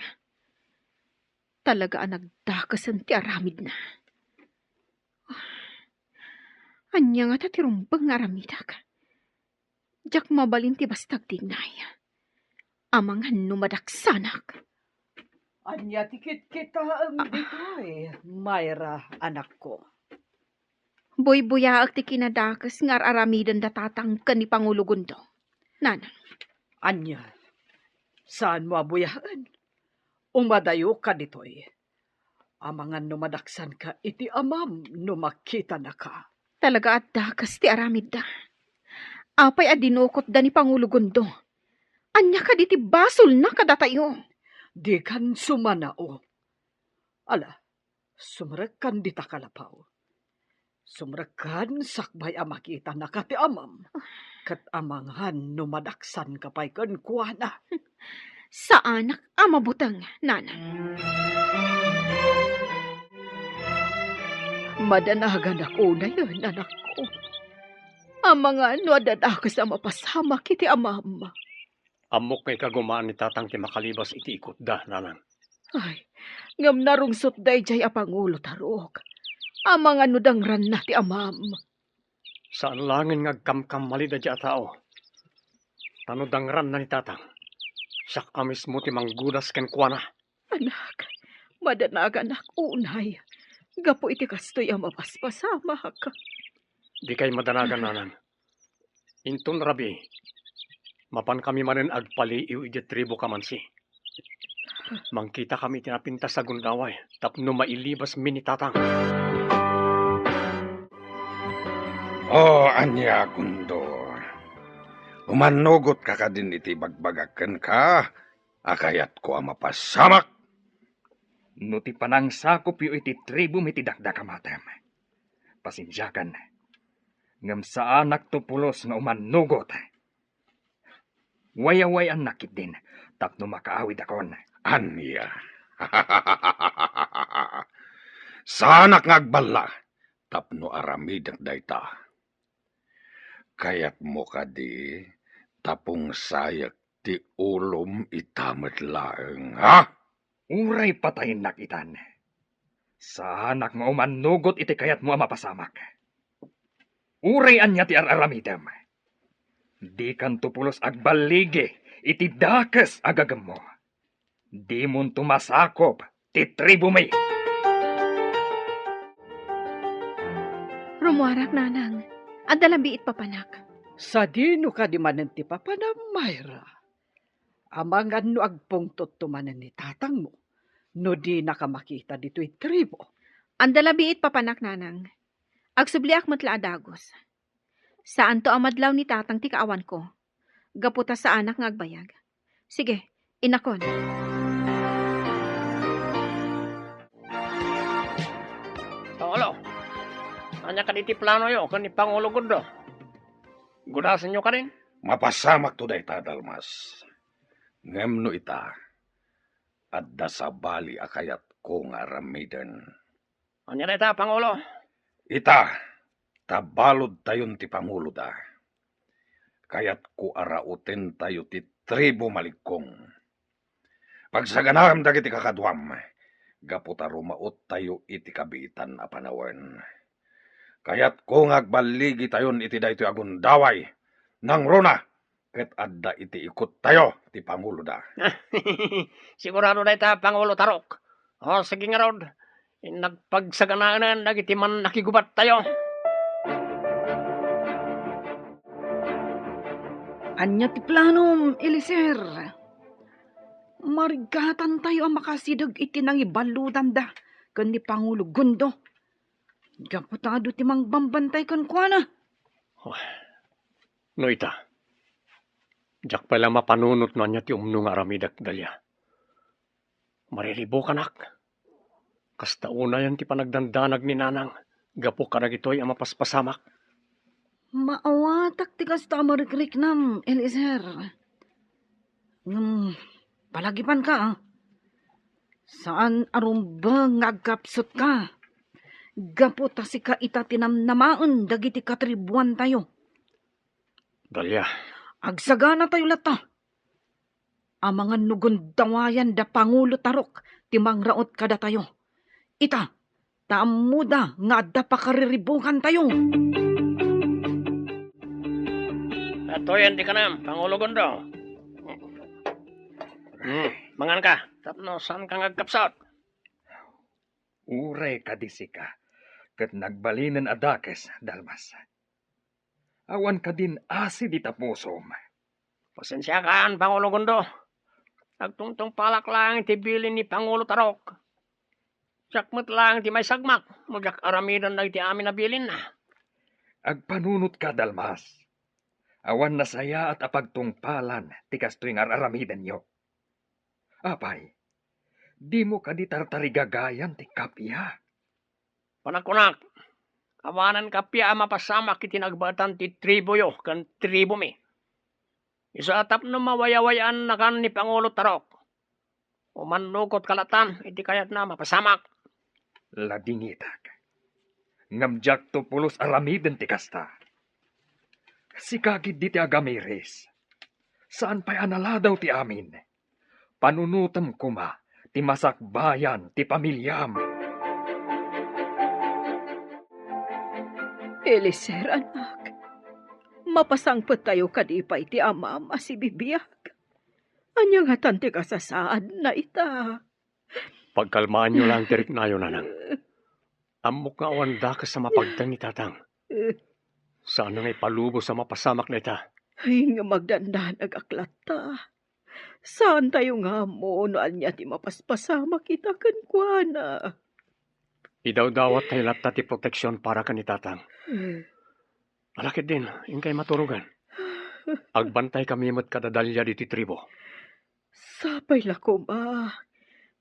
Talaga a nagdakesen ti aramidna. Ania ngata ti rumbeng nga aramidak? Diak mabalin ti basta agtignay. Amangan no madaksanak. Ania ti kitkitaem ditoy, Myra, anakko? Buybuyaek ti kinadakes nga ar-aramiden da Tatang ken ni Pangulo Gundo, Nanang. Ania? Saanmo a buyaen? Umadayoka ditoy. Amangan no madaksanka iti amam no makitanaka. Talaga a dakes ti aramidda. Apay a dinukotda ni Pangulo Gundo? Ania kadi ti basolna kadatayo? Dikan sumanao. Ala, sumrekkan dita kalapaw. Sumrekkan sakbay a makitanaka ti amam. Ket amangan no madaksanka pay kenkuana. Saanak a mabuteng, Nanang. Madanaganak unayen, anakko. Amangan no adda dakes a mapasamak iti amam. Ammok nga ikagumaan ni Tatang ti makalibas iti ikutda, Nanang. Ay, ngem narungsotda idiay a pangulo, Tarok. Amangan no dangranna ti amam. Saan laengen nga agkamkammalida diay a tao. Ta no dangranna ni Tatang, siak a mismo ti manggudas kenkuana. Anak, madanaganak unay gapu iti kastoy a mapaspasamak. Dikay madanagan, Nanang. Inton rabii, mapankami manen agpaliiw idiay tribu Kamansi. Mangkitakami iti napintas a gundaway tapno mailibasmi ni Tatang. O, ania, Gundo? Umannugotka kadin iti ibagbagak kenka a kayatko a mapasamak? No ti panangsakopyo iti tribumi ti dakdakamatem, pasensiakan, ngem saanakto pulos nga umannugot. Wayaway-annak ketdin tapno makaawidakon. Ania? Saanak nga agballa tapno aramidek dayta. Kayatmo kadi ta pungsayek ti ulom ita met laeng, ha? Uray patayennak itan, saanak nga umannugot iti kayatmo a mapasamak. Uray ania ti ar-aramidem, dikanto pulos agballigi iti dakes a gagemmo. Dimonto masakop ti tribumi. Rumuarak, Nanang. Adda labiit papanak. Sadino kadi manen ti papanam, Myra? Amangan no agpungtotto manen ni tatangmo no dinaka makita ditoy tribu. Adda labiit papanak, Nanang. Agsubliak met la a dagus. Saanto a madlaw ni Tatang ti kaawanko, gapu ta saanak nga agbayag. Sige, innakon. Pangulo, ania kadi ti planoyo ken ni Pangulo Gundo? Gudasenyo kadin? Mapasamakto dayta, Dalmas. Ngem no ita, adda sabali a kayatko nga aramiden. Ania dayta, Pangulo? Ita, ta baludtayon ti panguloda. Kayatko a rautentayo ti tribu Maligkong. Pagsaganaem dagiti kakaduam, gapu ta rumaottayo iti kabiitan a panawen. Kayatko nga agballigitayon iti daytoy a gundaway, nangruna, ket adda iti ikuttayo ti panguloda. Sigurado dayta, Pangulo Tarok. O, sige ngarud, nagpagsaganaen dagiti mannakigubattayo. Ania ti planom, Eliezer? Marigatantayo a makasideg iti nangibaludanda ken ni Pangulo Gundo. Gapu ta adu ti mangbambantay kenkuana. Oh, no ita, diak pay la mapanunot no ania ti umno nga aramidek, Dalia. Mariribukanak. Kasta unayen ti panagdandanag ni Nanang gapu kadagitoy a mapaspasamak. Maawatak ti kasta a marikriknam, Eliezer. Ngem palagipanka, a. Saan a rumbeng nga agkapsutka. Gapu ta sika ita ti namnamaen dagiti katribuantayo. Dalia. Agsaganatayo latta. Amangan no gundawayan da Pangulo Tarok ti mangraot kadatayo. Ita, ta ammoda nga adda pakariribukantayo. Atoyen ti kanam, Pangulo Gundo. Hmm, manganka, tapno saanka nga agkapsut. Uray kadi sika, ket nagbalinen a dakes, Dalmas. Awan kadin asi dita pusom. Pasensiakan, Pangulo Gundo. Agtungtungpalak laeng ti bilin ni Pangulo Tarok. Siak met laeng ti maisagmak no diak aramiden dagiti amin a bilinna. Agpanunotka, Dalmas. Awan nasayaat a pagtungpalan ti kastoy nga ar-aramidenyo. Apay, dimo kadi tartarigagayan ti kappia? Panagkunak, awanen kappia a mapasamak iti nagbaetan ti tribuyo ken tribumi. Isu a tapno mawayaway-annakan ni Pangulo Tarok. Umannukotka latta iti kayatna a mapasamak. Ladingitak. Ngem diakto pulos aramiden ti kasta. Sika ketdi ti agamiris. Saan pay a naladaw ti amin. Panunotem koma ti masakbayan ti pamiliam. Eliezer, anak, mapasangpettayo kadi pay ti amam a sibibiag. Ania ngatan ti kasasaadna ita? Pagkalmaanyo laeng ti riknayo, Nanang. Ammok nga awan dakes a mapagteng ni Tatang. Saan nga ipalubos a mapasamak dayta. Ay, nga magdandanagak latta. Saantayo nga ammo no ania ti mapaspasamak ita kenkuana. Idawdawattayo latta ti proteksion para ken ni Tatang. Eh. Ala ketdin, inkay maturogan. Agbantaykami met kada Dalia ditoy tribo. Sapay la koma,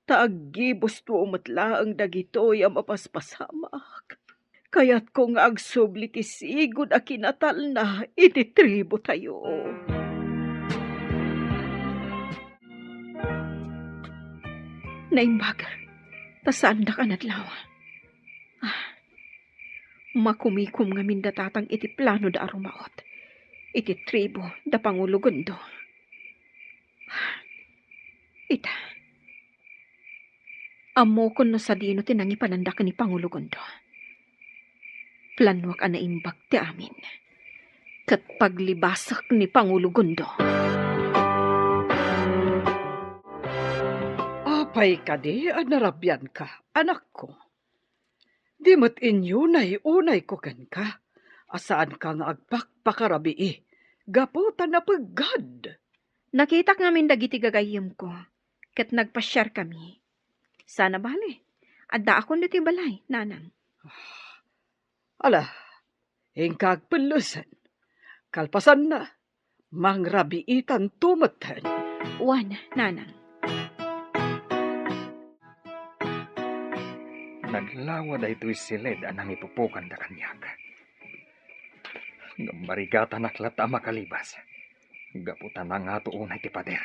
ta aggibusto met laeng dagitoy a mapaspasamak. Kayatko nga agsubli ti sigud a kinatalna iti tribotayo. Naimbag, ta saandak a nadlaw. Ah, makumikom ngamin da Tatang iti planoda a rumaot iti tribo da Pangulo Gundo. Ita, ammokon no sadino ti nangipananda ken ni Pangulo Gundo. Planoak a naimbag ti amin, ket paglibasek ni Pangulo Gundo. Apay kadi a narabianka, anakko? Di met inyunay-unayko kenka a saanka nga agpakpakarabii gapu ta napeggad. Nakitak ngamin dagiti gagayyemko, ket nagpasiarkami. Sana bale, addaakon ditoy balay, Nanang. Ala, inka agpellesen. Kalpasanna, mangrabiitanto metten. Wen, Nanang. Naglawa daytoy siled a nangipupokanda kaniak. Ngem marigatanak latta a makalibas. Gapu ta nangato unay ti pader.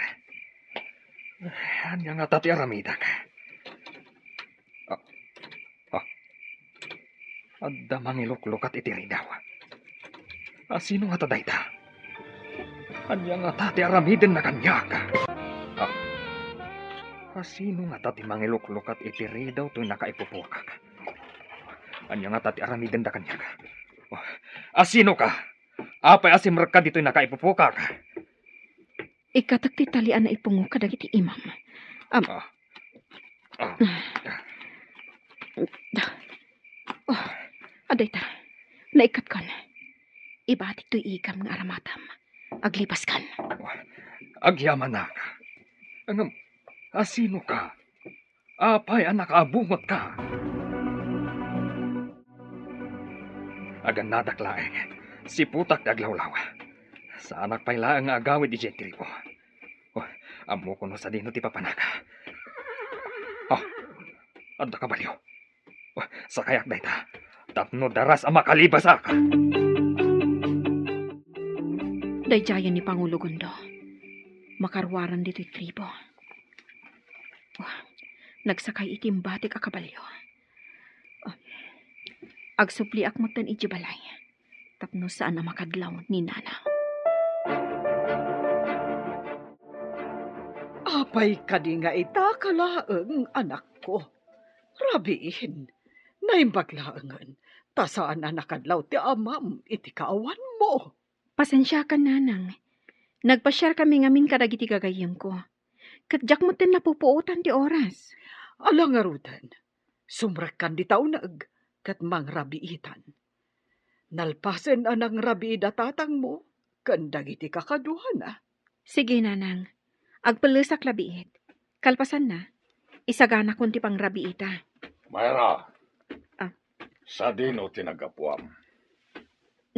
Ania ngata ti aramidek? Ah, ah. Adda mangiluklukat iti ridaw. A, sino ngata dayta? Ania ngata ti aramidenna kaniak? Ah, a, sino ngata ti mangiluklukat iti ridaw toy nakaipupukak? Ania ngata ti aramidenda kaniak? Oh, a, sino ka? Apay a simrekka ditoy nakaipupukak? Ikkatek ti talian a ipungo kadagiti imam. Am- Ah. Ah. Oh, adayta. Naikkatkon. Ibatik toy igam nga aramatam. Aglibaskan. Agyamanak. Ngem, a, sino ka? Apay a nakaabungotka? Agannadak laeng, siputak ti aglawlaw. Saanak pay laeng nga agawid idiay tribo. Oh, ammoko no sadino ti papanak. Oh, adda kabalio. Oh, sakayak dayta. Tapno daras a makalibasak. Daydiayen ni Pangulo Gundo. Makaruaren ditoy tribo. Oh, nagsakay iti imbatik a kabalio. Oh, agsubliak metten idiay balay tapno saan a makadlaw ni Nanang. Apay kadi nga ita ka laeng, anakko? Rabiin, naimbag laengen, ta saan a nakadlaw ti amam iti kaawanmo. Pasensiakan, Nanang. Nagpasiarkami ngamin kadagiti gagayyemko. Ket diak metten napupuotan ti oras. Ala ngaruden, sumrekkan dita uneg ket mangrabiitan. Nalpasen a nangrabiida tatangmo ken dagiti kakaduana. Sige, Nanang. Agpellesak la biit. Kalpasanna, isaganakon ti pangrabiita. Myra. Ah. Sadino ti naggapuam?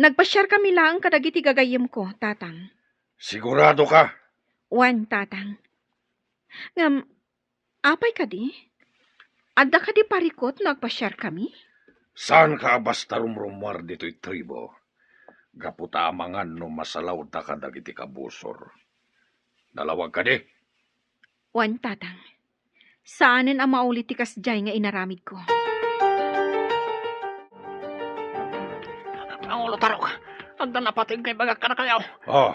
Nagpasiarkami laeng kadagiti gagayyemko, Tatang. Sigurado ka? Wen, Tatang. Ngem, apay kadi? Adda kadi parikut no agpasiarkami? Saanka a basta rumrumuar ditoy tribo, gapu ta amangan no masalawdaka dagiti kabusor. Nalawag kadi? Wen, Tatang. Saanen a mauli ti kasdiay nga inaramidko. Pangulo Tarok, adda napateg nga ibagak kadakayo. Oh,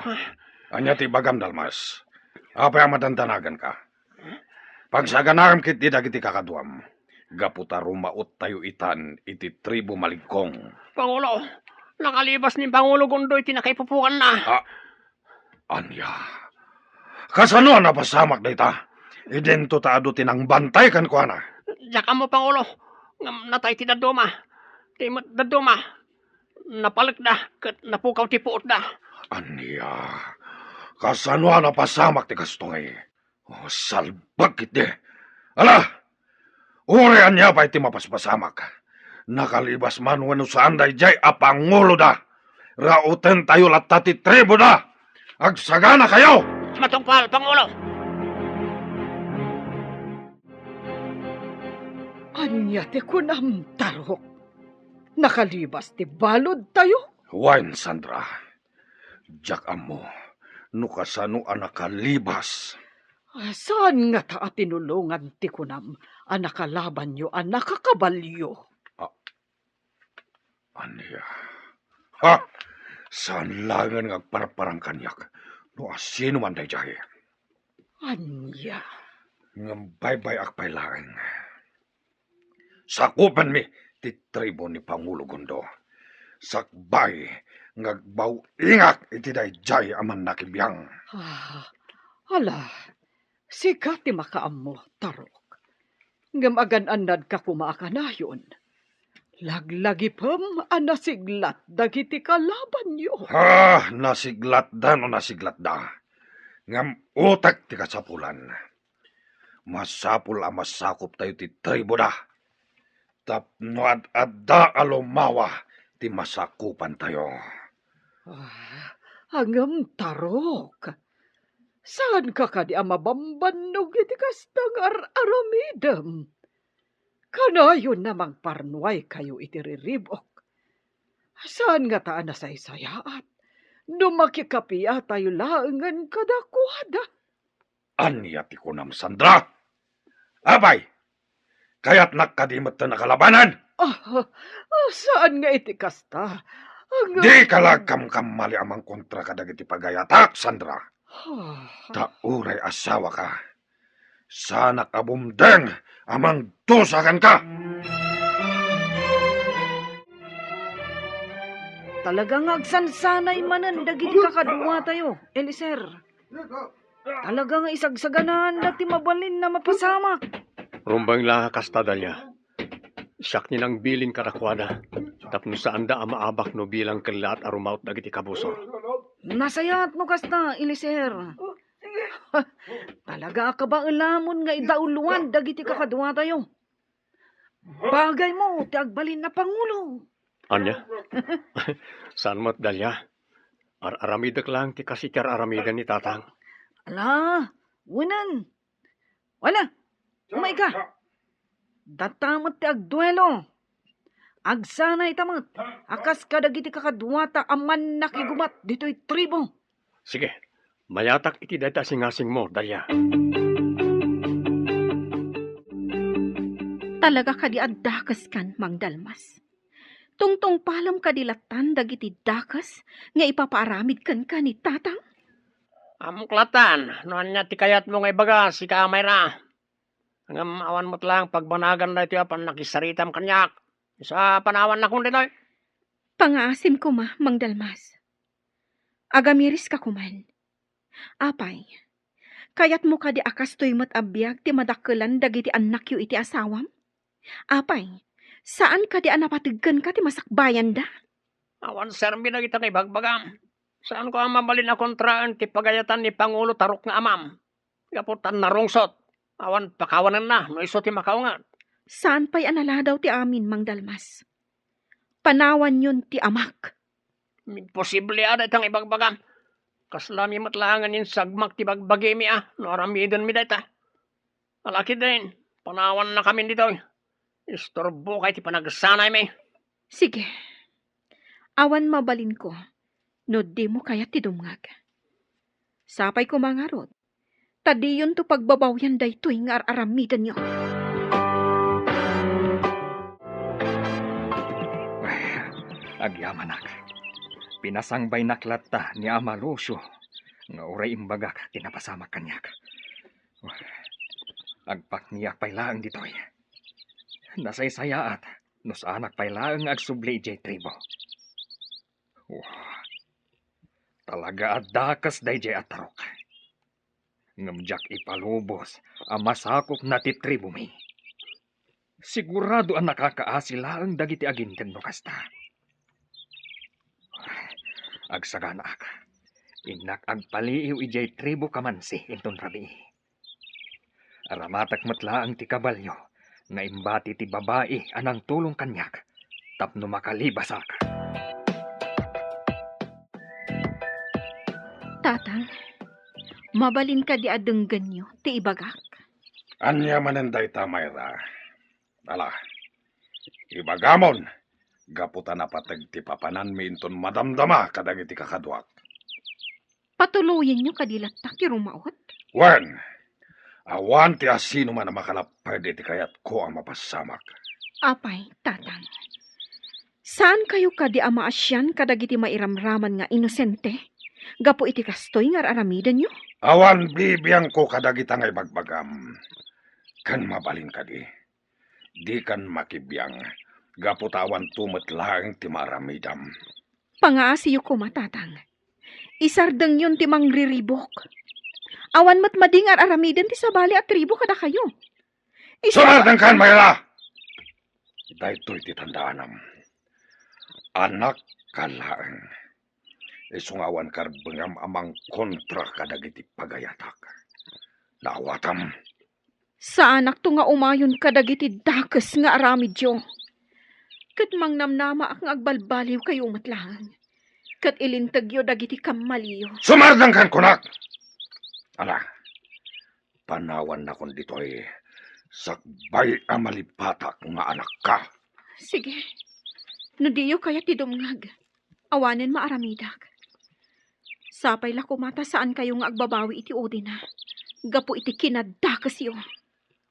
ania ti ibagam, Dalmas? Apay a madandanaganka? Pagsaganaam ketdi dagiti kakaduam, gapu ta rumaottayo itan iti tribo Maligkong. Pangulo, nakalibas ni Pangulo Gundo iti nakaipupukanna. Ah, ania? Kasano a napasamak dayta? Idinto ta adu ti nangbantay kenkuana. Diak ammo, Pangulo, ngem natay ti dadduma. Ti met dadduma, napalekda ket napukaw ti puotda. Ania? Kasano a napasamak ti kastoy? Oh, salbag ketdi. Ala! Uray ania pay ti mapaspasamak. Nakalibas man wenno saan daydiay a panguloda. Rautentayo latta ti triboda. Agsaganakayo! Matungpal, Pangulo! Ania ti kunam, Tarok? Nakalibas ti baludtayo? Wen, Sandra. Diak ammo no kasano a nakalibas. Ah, saan ngata a tinulongan ti kunam a nakalabanyo a nakakabalio? Ah, ania? Ha? Saan laengen nga agparparang kaniak no asino man daydiay. Ania? Ngem baybay-ak pay laeng. Sakupenmi ti tribo ni Pangulo Gundo. Sakbay nga agbaw-ingak iti daydiay a mannakibiang. Ah, ala, sika ti makaammo, Tarok. Ngem agan-annadka koma a kanayon. Laglagipem a nasiglat dagiti kalabanyo. Ah, nasiglatda no nasiglatda. Ngem utek ti kasapulan. Masapul a masakuptayo ti triboda tapno ad-adda a lumawa ti masakupantayo. Ah, ngem, Tarok, saanka kadi a mabambannog iti kasta nga ar-aramidem? Kanayon a mangparnuaykayo iti ririb-ok. Saan ngata a nasaysayaat No makikapiatayo laengen kadakuada. Ania ti kunam, Sandra? Apay, kayatnak kadi met a nakalabanan? Ah, ah, saan nga iti kasta. Ang Dika la agkamkamali a mangkontra kadagiti pagayatak, Sandra. Ah. Ta uray asawaka, saanak a bumdeng a mangdusa kenka. Talaga nga agsansanay manen dagiti kakaduatayo, Eliezer. Talaga nga isagsaganaanda ti mabalin a mapasamak. Rumbeng la nga kasta, Dalia. Siak ni nangbilin kadakuada, tapno saanda a maabak no bilang kellaat a rumaut dagiti kabusor. Nasayaat no kasta, Eliezer. Talaga a kabaelamon nga idauloan dagiti kakaduatayo. Bagaymo ti agbalin a pangulo. Ania? Saan met, Dalia? Ar-aramidek laeng ti kas iti ar-aramidan ni Tatang. Ala, wen. Wala, umayka. Data met ti agduelo. Agsanayta met a kas kadagiti kakaduata a mannakigubat ditoy tribu. Sige, mayatak iti dayta a singasingmo, Dalia. Talaga kadi a dakeskan, Mang Dalmas? Tungtungpalem kadi lattan dagiti dakes nga ipapaaramid kenka ni Tatang? Ammok lattan no ania ti kayatmo nga ibaga, sika a Mayra. Ngem awan met laeng pagbanagan daytoy a pannakisaritam kaniak. Isu a panawannakon daytoy. Pangaasim koma, Mang Dalmas. Agamiriska koman. Apay, kayatmo kadi a kastoy met a biag ti madakkelan dagiti annakyo iti asawam? Apay, saan kadi a napateg kenka ti masakbayanda? Awan serbi dagita nga ibagbagam. Saanko a mabalin a kontraen ti pagayatan ni Pangulo Tarok nga amam. Gapu ta narungsot, awan pakawanenna no isu ti makaunget. Saan pay a naladaw ti amin, Mang Dalmas. Panawanyon ti amak. Imposible a dayta nga ibagbagam. Kasla mi met laengen insagmak ti bagbagimi a no aramidenmi dayta. Ala ketdin, panawannakamin ditoy. Isturbokay ti panagsanaymi. Sige. Awan mabalinko no dimo kayat ti dumngeg. Sapay koma ngarud, ta diyonto pagbabawian daytoy nga ar-aramidenyo. Agyamanak. Pinasangbaynak latta ni Ama Lucio nga uray imbagak ti napasamak kaniak. Agpakniak pay laeng ditoy. Nasaysayaat no saanak pay laeng nga agsubli idiay tribo. Wah, talaga a dakes daydiay a Tarok. Ngem diak ipalubos a masakopna ti tribumi. Sigurado a nakakaasi laeng dagiti aginteg no kasta. Agsaganaak. Innak agpaliiw idiay tribu Kamansi inton rabii. Aramatek met laeng ti kabalio nga imbati ti babai a nangtulong kaniak tapno makalibasak. Tatang, mabalin kadi a denggenyo ti ibagak? Ania manen dayta, Mayra? Ala, ibagamon, gapu ta napateg ti papananmi inton madamdama kadagiti kakaduak. Patuloyenyo kadi latta ti rumaut? Wen, awan ti asinoman a makalapped iti kayatko a mapasamak. Apay, Tatang, saankayo kadi a maasian kadagiti mairamraman nga inosente gapu iti kastoy nga ar-aramidenyo? Awan bibiangko kadagita nga ibagbagam. Ken mabalin kadi, dikan makibiang, gapu ta awanto met laeng ti maaramidam. Pangaasiyo koma, Tatang. Isardengyon ti mangriribuk. Awan met madi nga ar-aramiden ti sabali a tribu kadakayo. Isar- Sumardengkan, Mayra! Daytoy ti tandaanam. Anakka laeng. Isu nga awan karbengam a mangkontra kadagiti pagayatak. Naawatam. Saanakto nga umayon kadagiti dakes nga aramidyo. Ket mangnamnamaak nga agbalbaliwkayo met laeng. Ket ilintegyo dagiti kammaliyo. Sumardengkan, kunak! Ala, panawannakon ditoy sakbay a malipatak nga anakka. Sige. No diyo kayat ti dumngeg, awanen maaramidak. Sapay la koma ta saankayo nga agbabawi iti udina gapu iti kinadakesyo.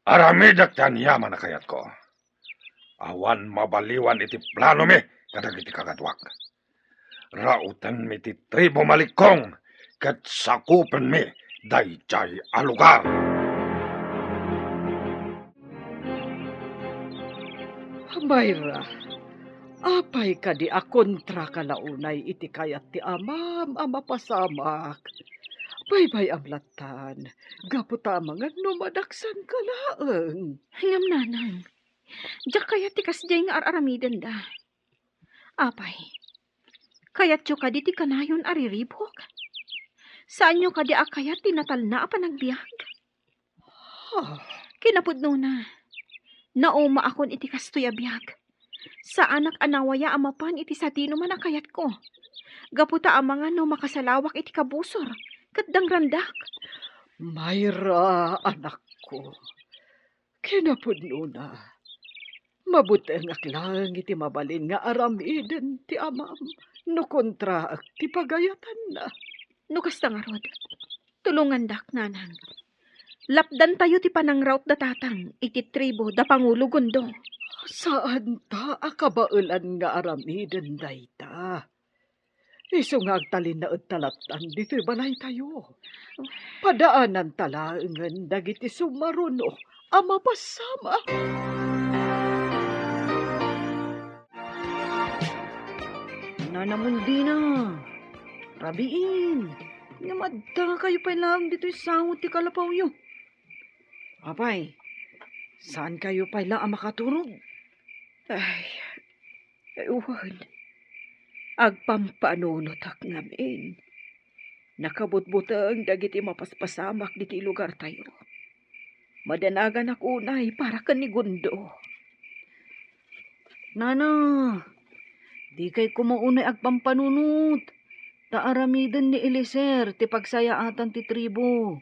Aramidek ti aniaman a kayatko. Awan mabaliwan iti planomi kadagiti kakaduak. Raotenmi ti tribu Malikkong ket sakupenmi daydiay a lugar. Mayra, apay kadi a kontraka la unay iti kayat ti amam a mapasamak? Baybay-am lattan, gapu ta amangan no madaksanka laeng. Ngem nanang, diak kayat ti kasdiay nga ar-aramidenda. Apay, kayatyo kadi ti kanayon a riribuk? Saanyo kadi a kayat ti natalna a panagbiag? Ah. Kinapudnona, naumaakon iti kastoy a biag. Saanak a nawaya a mapan iti sadinoman a kayatko. Gapu ta amangan no makasalawak iti kabusor ket dangrandak. Mayra, anakko, kinapudnona, mabutengak laeng iti mabalin nga aramiden ti amam no kontraak ti pagayatanna. No kasta ngarud, tulongandak, nanang. Lapdantayo ti panangraut da tatang iti tribu da Pangulo Gundo. Saanta a kabaelan nga aramiden dayta. Isu nga agtalinaed ta lattan ditoy balaytayo. Padaananta laengen dagiti sumaruno a mapasamak. Nanang Undina, rabiin, ngem addakayo pay laeng ditoy sango ti kalapawyo. Apay, saankayo pay la a makaturog? Ay, wen, agpampanunotak ngamin. Nakabutbuteng dagiti mapaspasamak ditoy lugartayo. Madanaganak unay para ken ni Gundo. Nana, dikay koma unay agpampanunot, ta aramiden ni Eliezer ti pagsayaatan ti tribu.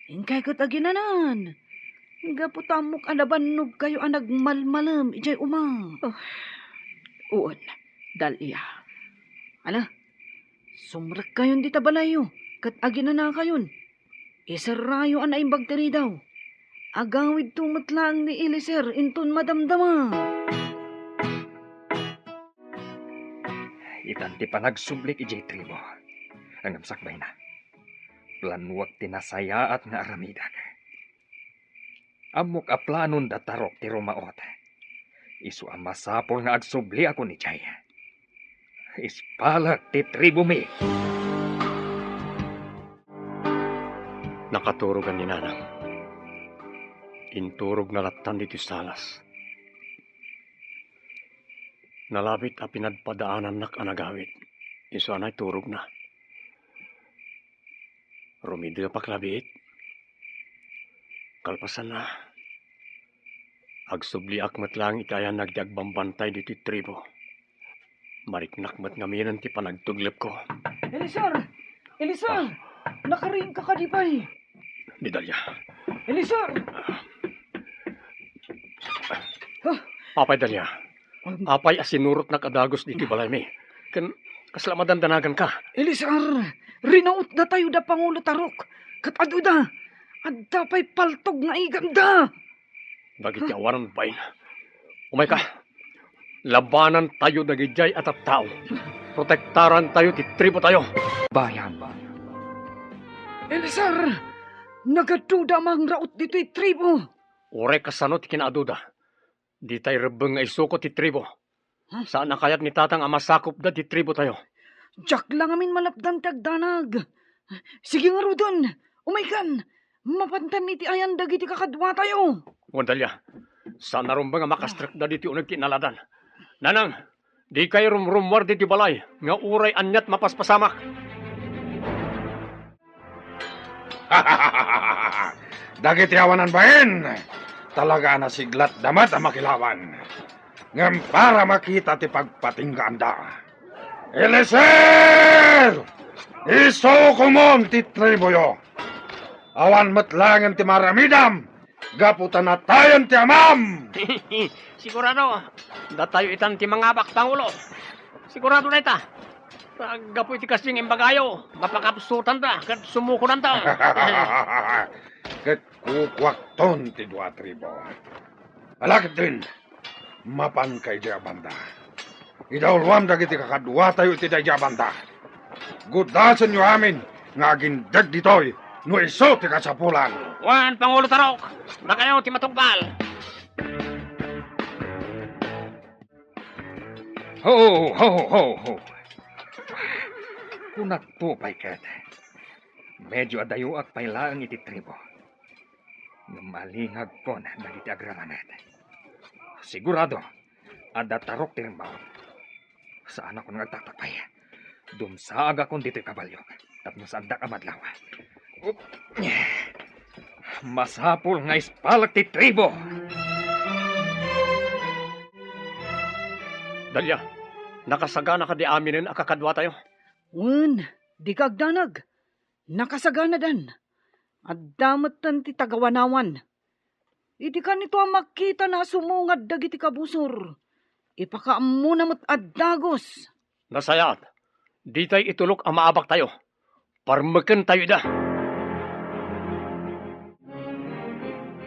Inkay ket aginanan, gapu ta ammok a nabannogkayo a nagmalmalem idiay uma. Oh, wen, Dalia. Ala, sumrekkayon dita balayyo, ket aginanakayon. Iserrayo a naimbag ti ridaw. Agawidto met laeng ni Eliezer inton madamdama. Itan ti panagsublik idiay tribu. Ngem sakbayna, planuak ti nasayaat nga aramidek. Ammok a planon da Tarok ti rumaot. Isu a masapul nga agsubliakon idiay. Ispalek ti tribumi. Nakaturogan ni Nanang. Inturogna lattan ditoy salas. Nalabit a pinadpadaanannak a nagawid. Isu a naiturogna. Rumidepak labiit. Kalpasanna, agsubliak met laeng iti ayan dagiti agbambantay ditoy tribu. Mariknak met ngamin ti panagtuglepko. Eliezer! Eliezer! Ah. Nakariingka kadi pay? Ni Dalia. Eliezer! Ah. Apay, Dalia? Apay a sinurotnak a dagus ditoy balaymi? Ken kasla madandanaganka? Eliezer, rinautdatayo da Pangulo Tarok, ket aduda, adda pay paltog nga iganda. Dagiti awanan bain. Umayka. Labanantayo dagidiay a tattao. Protektarantayo ti tributayo. Bayan, bayan. Eliezer, nagaduda a mangraut ditoy tribu. Uray kasano ti kinaaduda. Ditay rebbeng nga isuko ti tribu. Saan a kayat ni Tatang a masakupda ti tributayo. Diak la ngamin malapdan ti agdanag. Sige ngaruden, umaykan. Mapantan iti ayan dagiti kakaduatayo. Wen, Dalia, saan a rumbeng a makastrekda ditoy uneg ti inaladan. Nanang, dikay rumrummuar ditoy balay nga uray aniat mapaspasamak. Dagiti awanan bain, talaga a nasiglatda met a makilaban. Ngem para makita ti pagpatinggaanda. Eliezer! Isukomon ti tribuyo! Awan met laengen ti maaramidam gapu ta natayen ti amam! Sigurado, datayo itan ti mangabak, Pangulo. Sigurado dayta. Gapu iti kasdi nga imbagayo, mapakapsutanta ket sumukonanta. Ket kukuakton ti dua a tribu. Ala ketdin, mapanka idiay a banda. Idawluam dagiti kakaduatayo iti daydiay a banda. Gudasenyo amin nga agindeg ditoy no isu ti kasapulan. Wen, Pangulo Tarok, dakayo ti matungpal. Ho, ho, ho, ho. Kunakto pay ket, medyo adayoak pay laeng iti tribu. Ngem alingagkon dagiti agraramed. Sigurado, adda Tarok ti rimmaon. Saanakon nga agtaktakpay. Dumsaagakon ditoy kabalio tapno saandak a madlaw. Masapul nga ispalak ti tribu. Dalia, nakasagana kadi aminen a kakaduatayo? Wen, dika agdanag. Nakasaganadan. Adda metten ti tagawanawan. Idi kanito a makitana a sumungad dagiti kabusor, ipakaammona met a dagus. Nasayaat, ditay itulok a maabaktayo. Parmekentayo ida.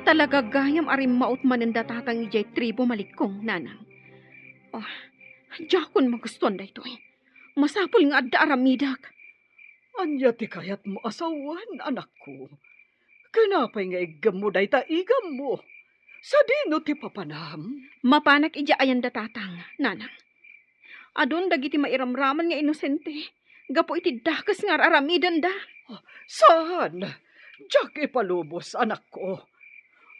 Talaga gayam a rimmaot manen da Tatang idiay tribu, malikkong, nanang. Oh, diakon magustuan daytoy. Masapul nga adda aramidek. Ania ti kayatmo a sawen, anakko? Ken apay nga iggemmo dayta igammo? Sadino ti papanam? Mapanak idiay ayan da Tatang, nanang. Adun dagiti mairamraman nga inosente gapu iti dakes nga ar-aramidenda. Saan? Diak ipalubos, anakko.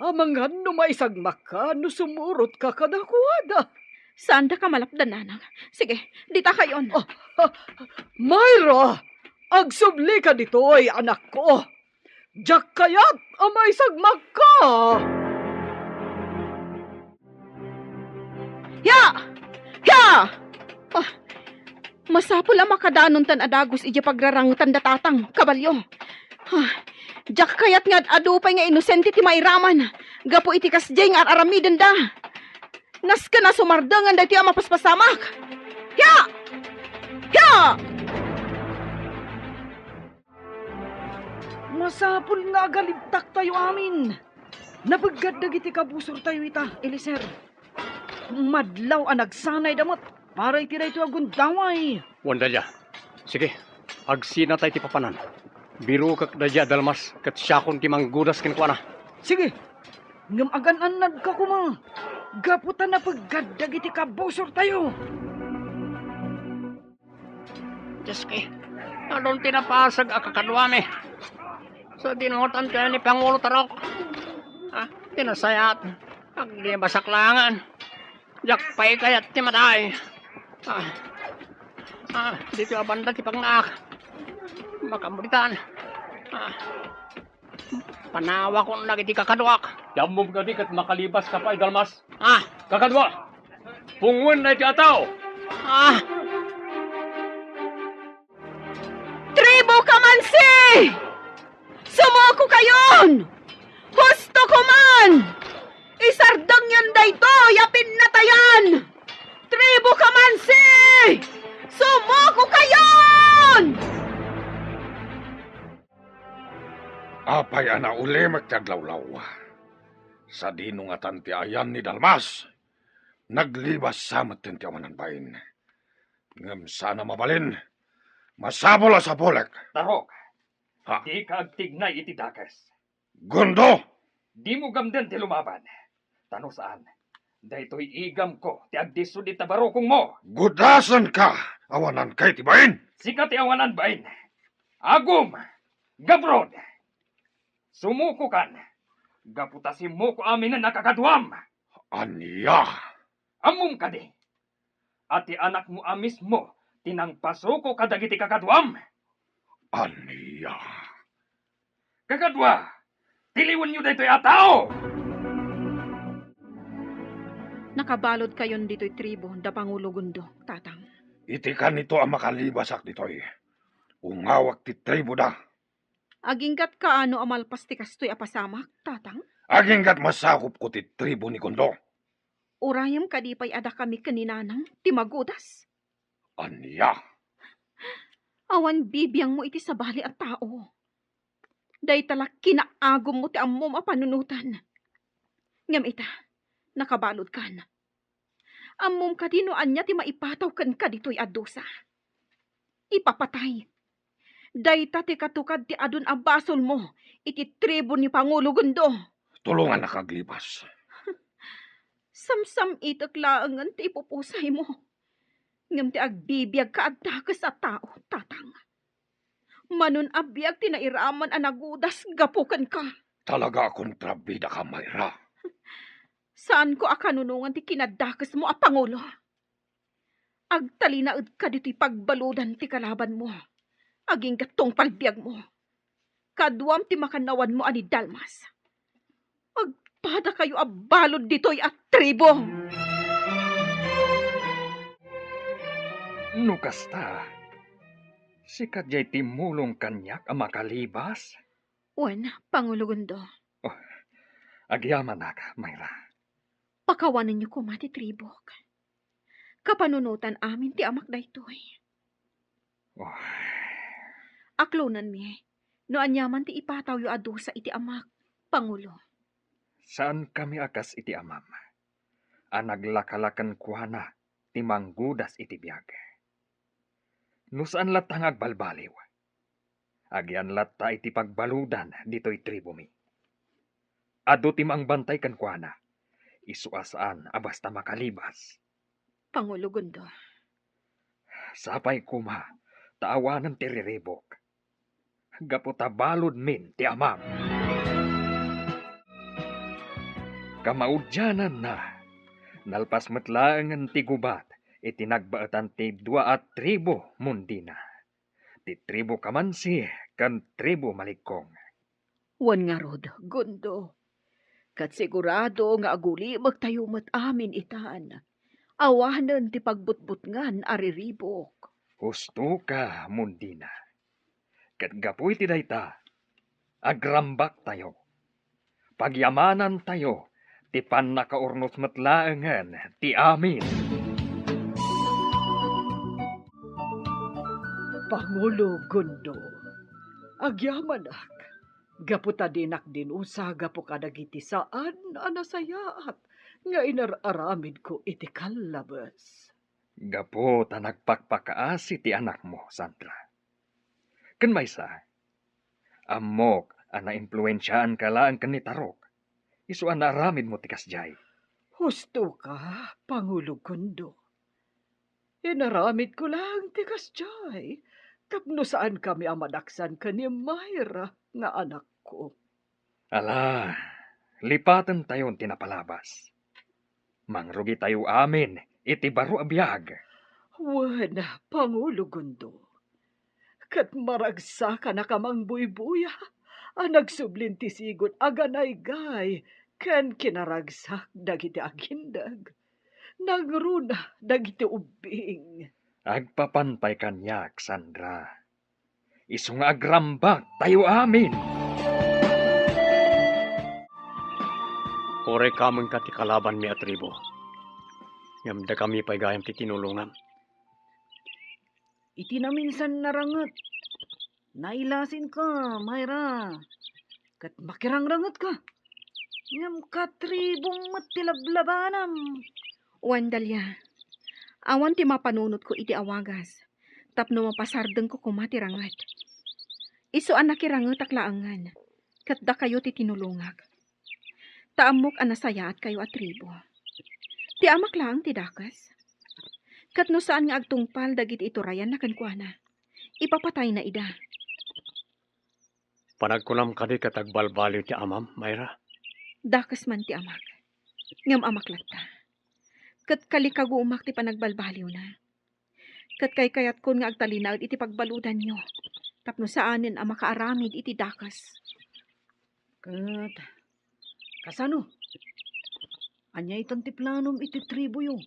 Amangan no maisagmakka no sumurotka kadakuada. Saandaka malapdan, nanang. Sige, ditakayon. Ah, ah, Myra, agsublika ditoy, anakko. Diak kayat a maisagmakka. Ya! Ya! Ah, masapul a makadanontan a dagus idiay pagrarangetan da Tatang, kabalio. Ah, diak kayat nga ad-adu pay nga inosente ti mairaman gapu iti kasdiay nga ar-aramidenda. Nasken a sumardengen daytoy a mapaspasamak. Ya! Ya! Masapul nga agalibtaktayo amin. Napeggad dagiti kabusortayo ita, Eliezer. Madlaw a nagsanayda met para iti daytoy a gundaway. Wen, Dalia. Sige, agsinatay ti papanan. Birokek daydiay a dalmas ket siakon ti manggudas kenkuana. Sige, ngem agan-annadka koma gapu ta napeggad dagiti kabusortayo. Dios ko, adun ti napasek a kakaduami. Sadino ngatan ti ayan ni Pangulo Tarok? Ah, ti nasayaat, agdibasak laengen. Diak pay kayat ti matay. Ah, ah, ditoy a banda ti pagnaak. Makamuritan. Ah. Panawakon dagiti kakaduak. Ti ammom kadi ket makalibaska pay, Dalmas? Ah. Kakadua, pungoenna iti ataw. Ah. Tribu Kamansi! Sumukokayon! Husto koman! Isardengyon daytoy a pinnatayan! Tribu Kamansi! Sumukokayon! Apay a naulimek ti aglawlaw? Sadino ngatan ti ayan ni Dalmas? Naglibas sa metten ti awanan bain. Ngem saan a mabalin, masapul a sapulek. Tarok, ha? Dika agtignay iti dakes. Gundo! Dimo gamden ti lumaban. Ta no saan, daytoy igamko ti agdisud ita barukongmo. Gudasenka, awananka iti bain. Sika ti awanan bain. Agum, Gabrod. Sumukokan, gapu ta simmuko aminen a kakaduam. Ania? Ammom kadi a ti anakmo a mismo ti nangpasuko kadagiti kakaduam? Ania? Kakadua, tiliwenyo daytoy a tao! Nakabaludkayon ditoy tribu da Pangulo Gundo, Tatang. Iti kanito a makalibasak ditoy, ungawak ti tribuda. Aginggatka no a malpas ti kastoy a pasamak, Tatang? Aginggat masakopko ti tribu ni Gundo. Urayem kadi pay a dakami ken ni Nanang ti magudas? Ania? Awan bibiangmo iti sabali a tao. Dayta la kinaagummo ti ammom a panunotan. Ngem ita, nakabaludkan. Ammom kadi no ania ti maipataw kenka ditoy a dusa? Ipapatay. Dayta ti katukad ti adun a basolmo iti tribu ni Pangulo Gundo. Tulongannak aglibas. Samsam-itek laengen ti ipupusaymo. Ngem ti agbibiagka a dakes a tao, Tatang. Manon a biag ti nairaman a nagudas gapu kenka. Talaga a kontrabidaka, Mayra. Saanko a kanunongan ti kinadakesmo a Pangulo. Agtalinaedka ditoy pagbaludan ti kalabanmo. Agingga tungpal biagmo. Kaduam ti makannawanmo a ni Dalmas. Agpadakayo a balud ditoy a tribo! No kasta, sika diay timmulong kaniak a makalibas? Wen, Pangulo Gundo. Oh, agyamanak, Mayra. Pakawanenyo koma ti tribok. Kapanunotan amin ti amak daytoy. Oh. Aklonanmi no aniaman ti ipatawyo a dusa iti amak, Pangulo. Saankami a kas iti amam, a naglakala kenkuana ti manggudas iti biag. No saan latta nga agbalbaliw, agian latta iti pagbaludan ditoy tribomi. Adu ti mangbantay kenkuana, isu a saan a basta makalibas. Pangulo Gundo. Sapay koma ta awanen ti riribok, gapu ta baludmin ti amam. Kamaudiananna, nalpas met laengen ti gubat iti nagbaetan ti dua a tribu, Mundina, ti tribu Kamansi ken tribu Malikong. Wen ngarud, Gundo, ket sigurado nga agulimektayo met amin itan. Awanen ti pagbutbutngan a riribok. Husto ka, Mundina. Ket gapu iti dayta, agrambaktayo. Pagyamanantayo ti pannakaurnos met laengen ti amin. Pangulo Gundo, agyamanak, gapu ta dinak dinusa gapu kadagiti saan a nasayaat nga inar-aramidko iti kallabes. Gapu ta nagpakpakaasi ti anakmo, Sandra. Ken maysa, ammok a naimpluensiaanka laeng ken ni Tarok, isu a naaramidmo ti kasdiay. Husto ka, Pangulo Gundo. Inaramidko laeng ti kasdiay tapno saankami a madaksan ken ni Mayra nga anakko. Ala, lipatentayon ti napalabas. Mangrugitayo amin iti baro a biag. Wen, Pangulo Gundo, ket maragsakanaka mangbuybuya a nagsublin ti sigud a ganaygay ken kinaragsak dagiti agindeg. Nangruna dagiti ubbing. Agpapan pay kaniak, Sandra. Isu nga agrambak tayo amin. Uray kamenka ti kalabanmi a tribo, ngem dakami pay gayam ti tinulongam. Iti naminsan naranget, nailasinka, Mayra, ket makirangrangetka. Ngem katribom met ti lablabanam. Wen, Dalia, awan ti mapanunotko iti awagas tapno mapasardengko koma ti ranget. Isu a nakirangetak laengen, ket dakayo ti tinulongak. Ta ammok a nasayaatkayo a tribo. Ti amak laeng ti dakes. Ket no saan nga agtungpal dagiti iturayanna kenkuana, ipapatayna ida. Panagkunam kadi ket agbalbaliw ti amam, Mayra? Dakes man ti amak. Ngem amak latta. Ket kalikagumak ti panagbalbaliwna. Ket kaykayatkon nga agtalinaed iti pagbaludanyo tapno saanen a makaaramid iti dakes. Ket kasano? Ania itan ti planom iti tribuyo?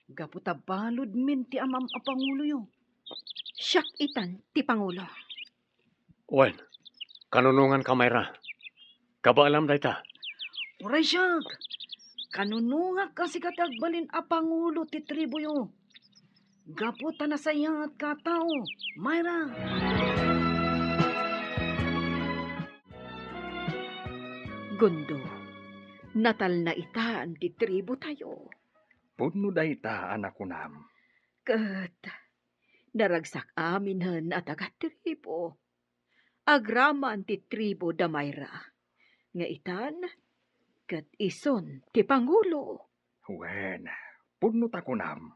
Gapu ta baludmin ti amam a panguloyo. Siak itan ti pangulo. Wen, kanunonganka, Mayra. Kabaelam dayta. Uray siak, kanunongak a sika ti agbalin a pangulo ti tribuyo. gapu ta nasayaat ka a tao, Myra. Gundo, natalna itan ti tribu tayo. Pudno dayta a nakunam. Ket naragsak aminen a taga-tribu. Agraman ti tribu da Myra, nga itan ket isun ti pangulo. Wen, pudno ta kunam.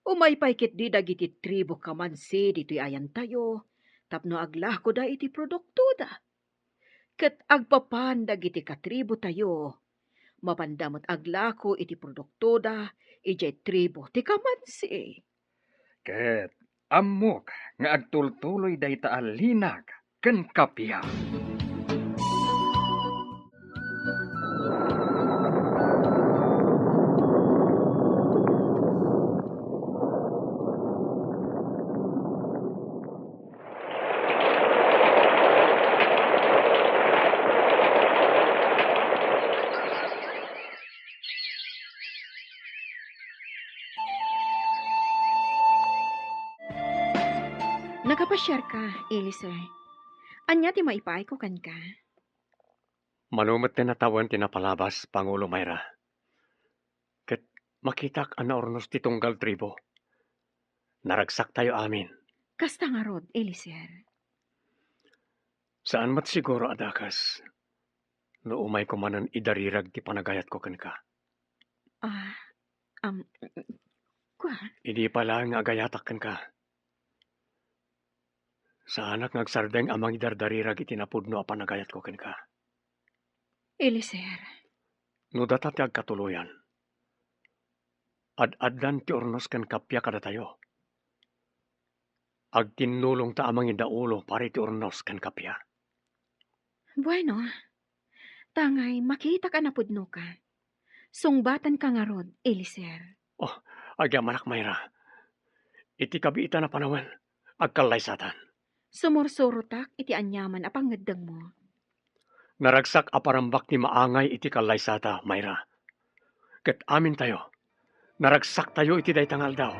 Umay pay ketdi dagiti tribu kamansi ditoy ayantayo tapno aglakoda iti produktoda. Ket agpapan dagiti katribu tayo, mapanda met aglako iti produktoda idiay tribu ti kamansi. Ket ammok nga agtultuloy dayta a linag ken kappia. Nakapasiarka, Eliezer. Ania ti maipaayko kenka? Mano met ti natawen ti napalabas, Pangulo Myra. Ket makitak a naurnos ti tunggal tribu. Naragsaktayo amin. Kasta ngarud, Eliezer. Saan met siguro a dakes no umayko manen idarirag ti panagayatko kenka. Ah, am, kua? Idi pay laeng nga agayatak kenka, saanak nga agsardeng a mangidardarirag iti napudno a panagayatko kenka. Eliezer. No data ti agkatuloyan, ad-addan ti urnos ken kappia kadatayo. Agtinnulongta a mangidaulo para iti urnos ken kappia. Bueno, tangay makitak a napudnoka. Sungbatanka ngarud, Eliezer. Oh, agyamanak, Myra. Iti kabiitan a panawen, agkallaysatan. Sumursurotak iti aniaman a pangngeddengmo. Naragsak a parambak ti maangay iti kallaysata, Myra. Ket amintayo, naragsaktayo iti dayta nga aldaw.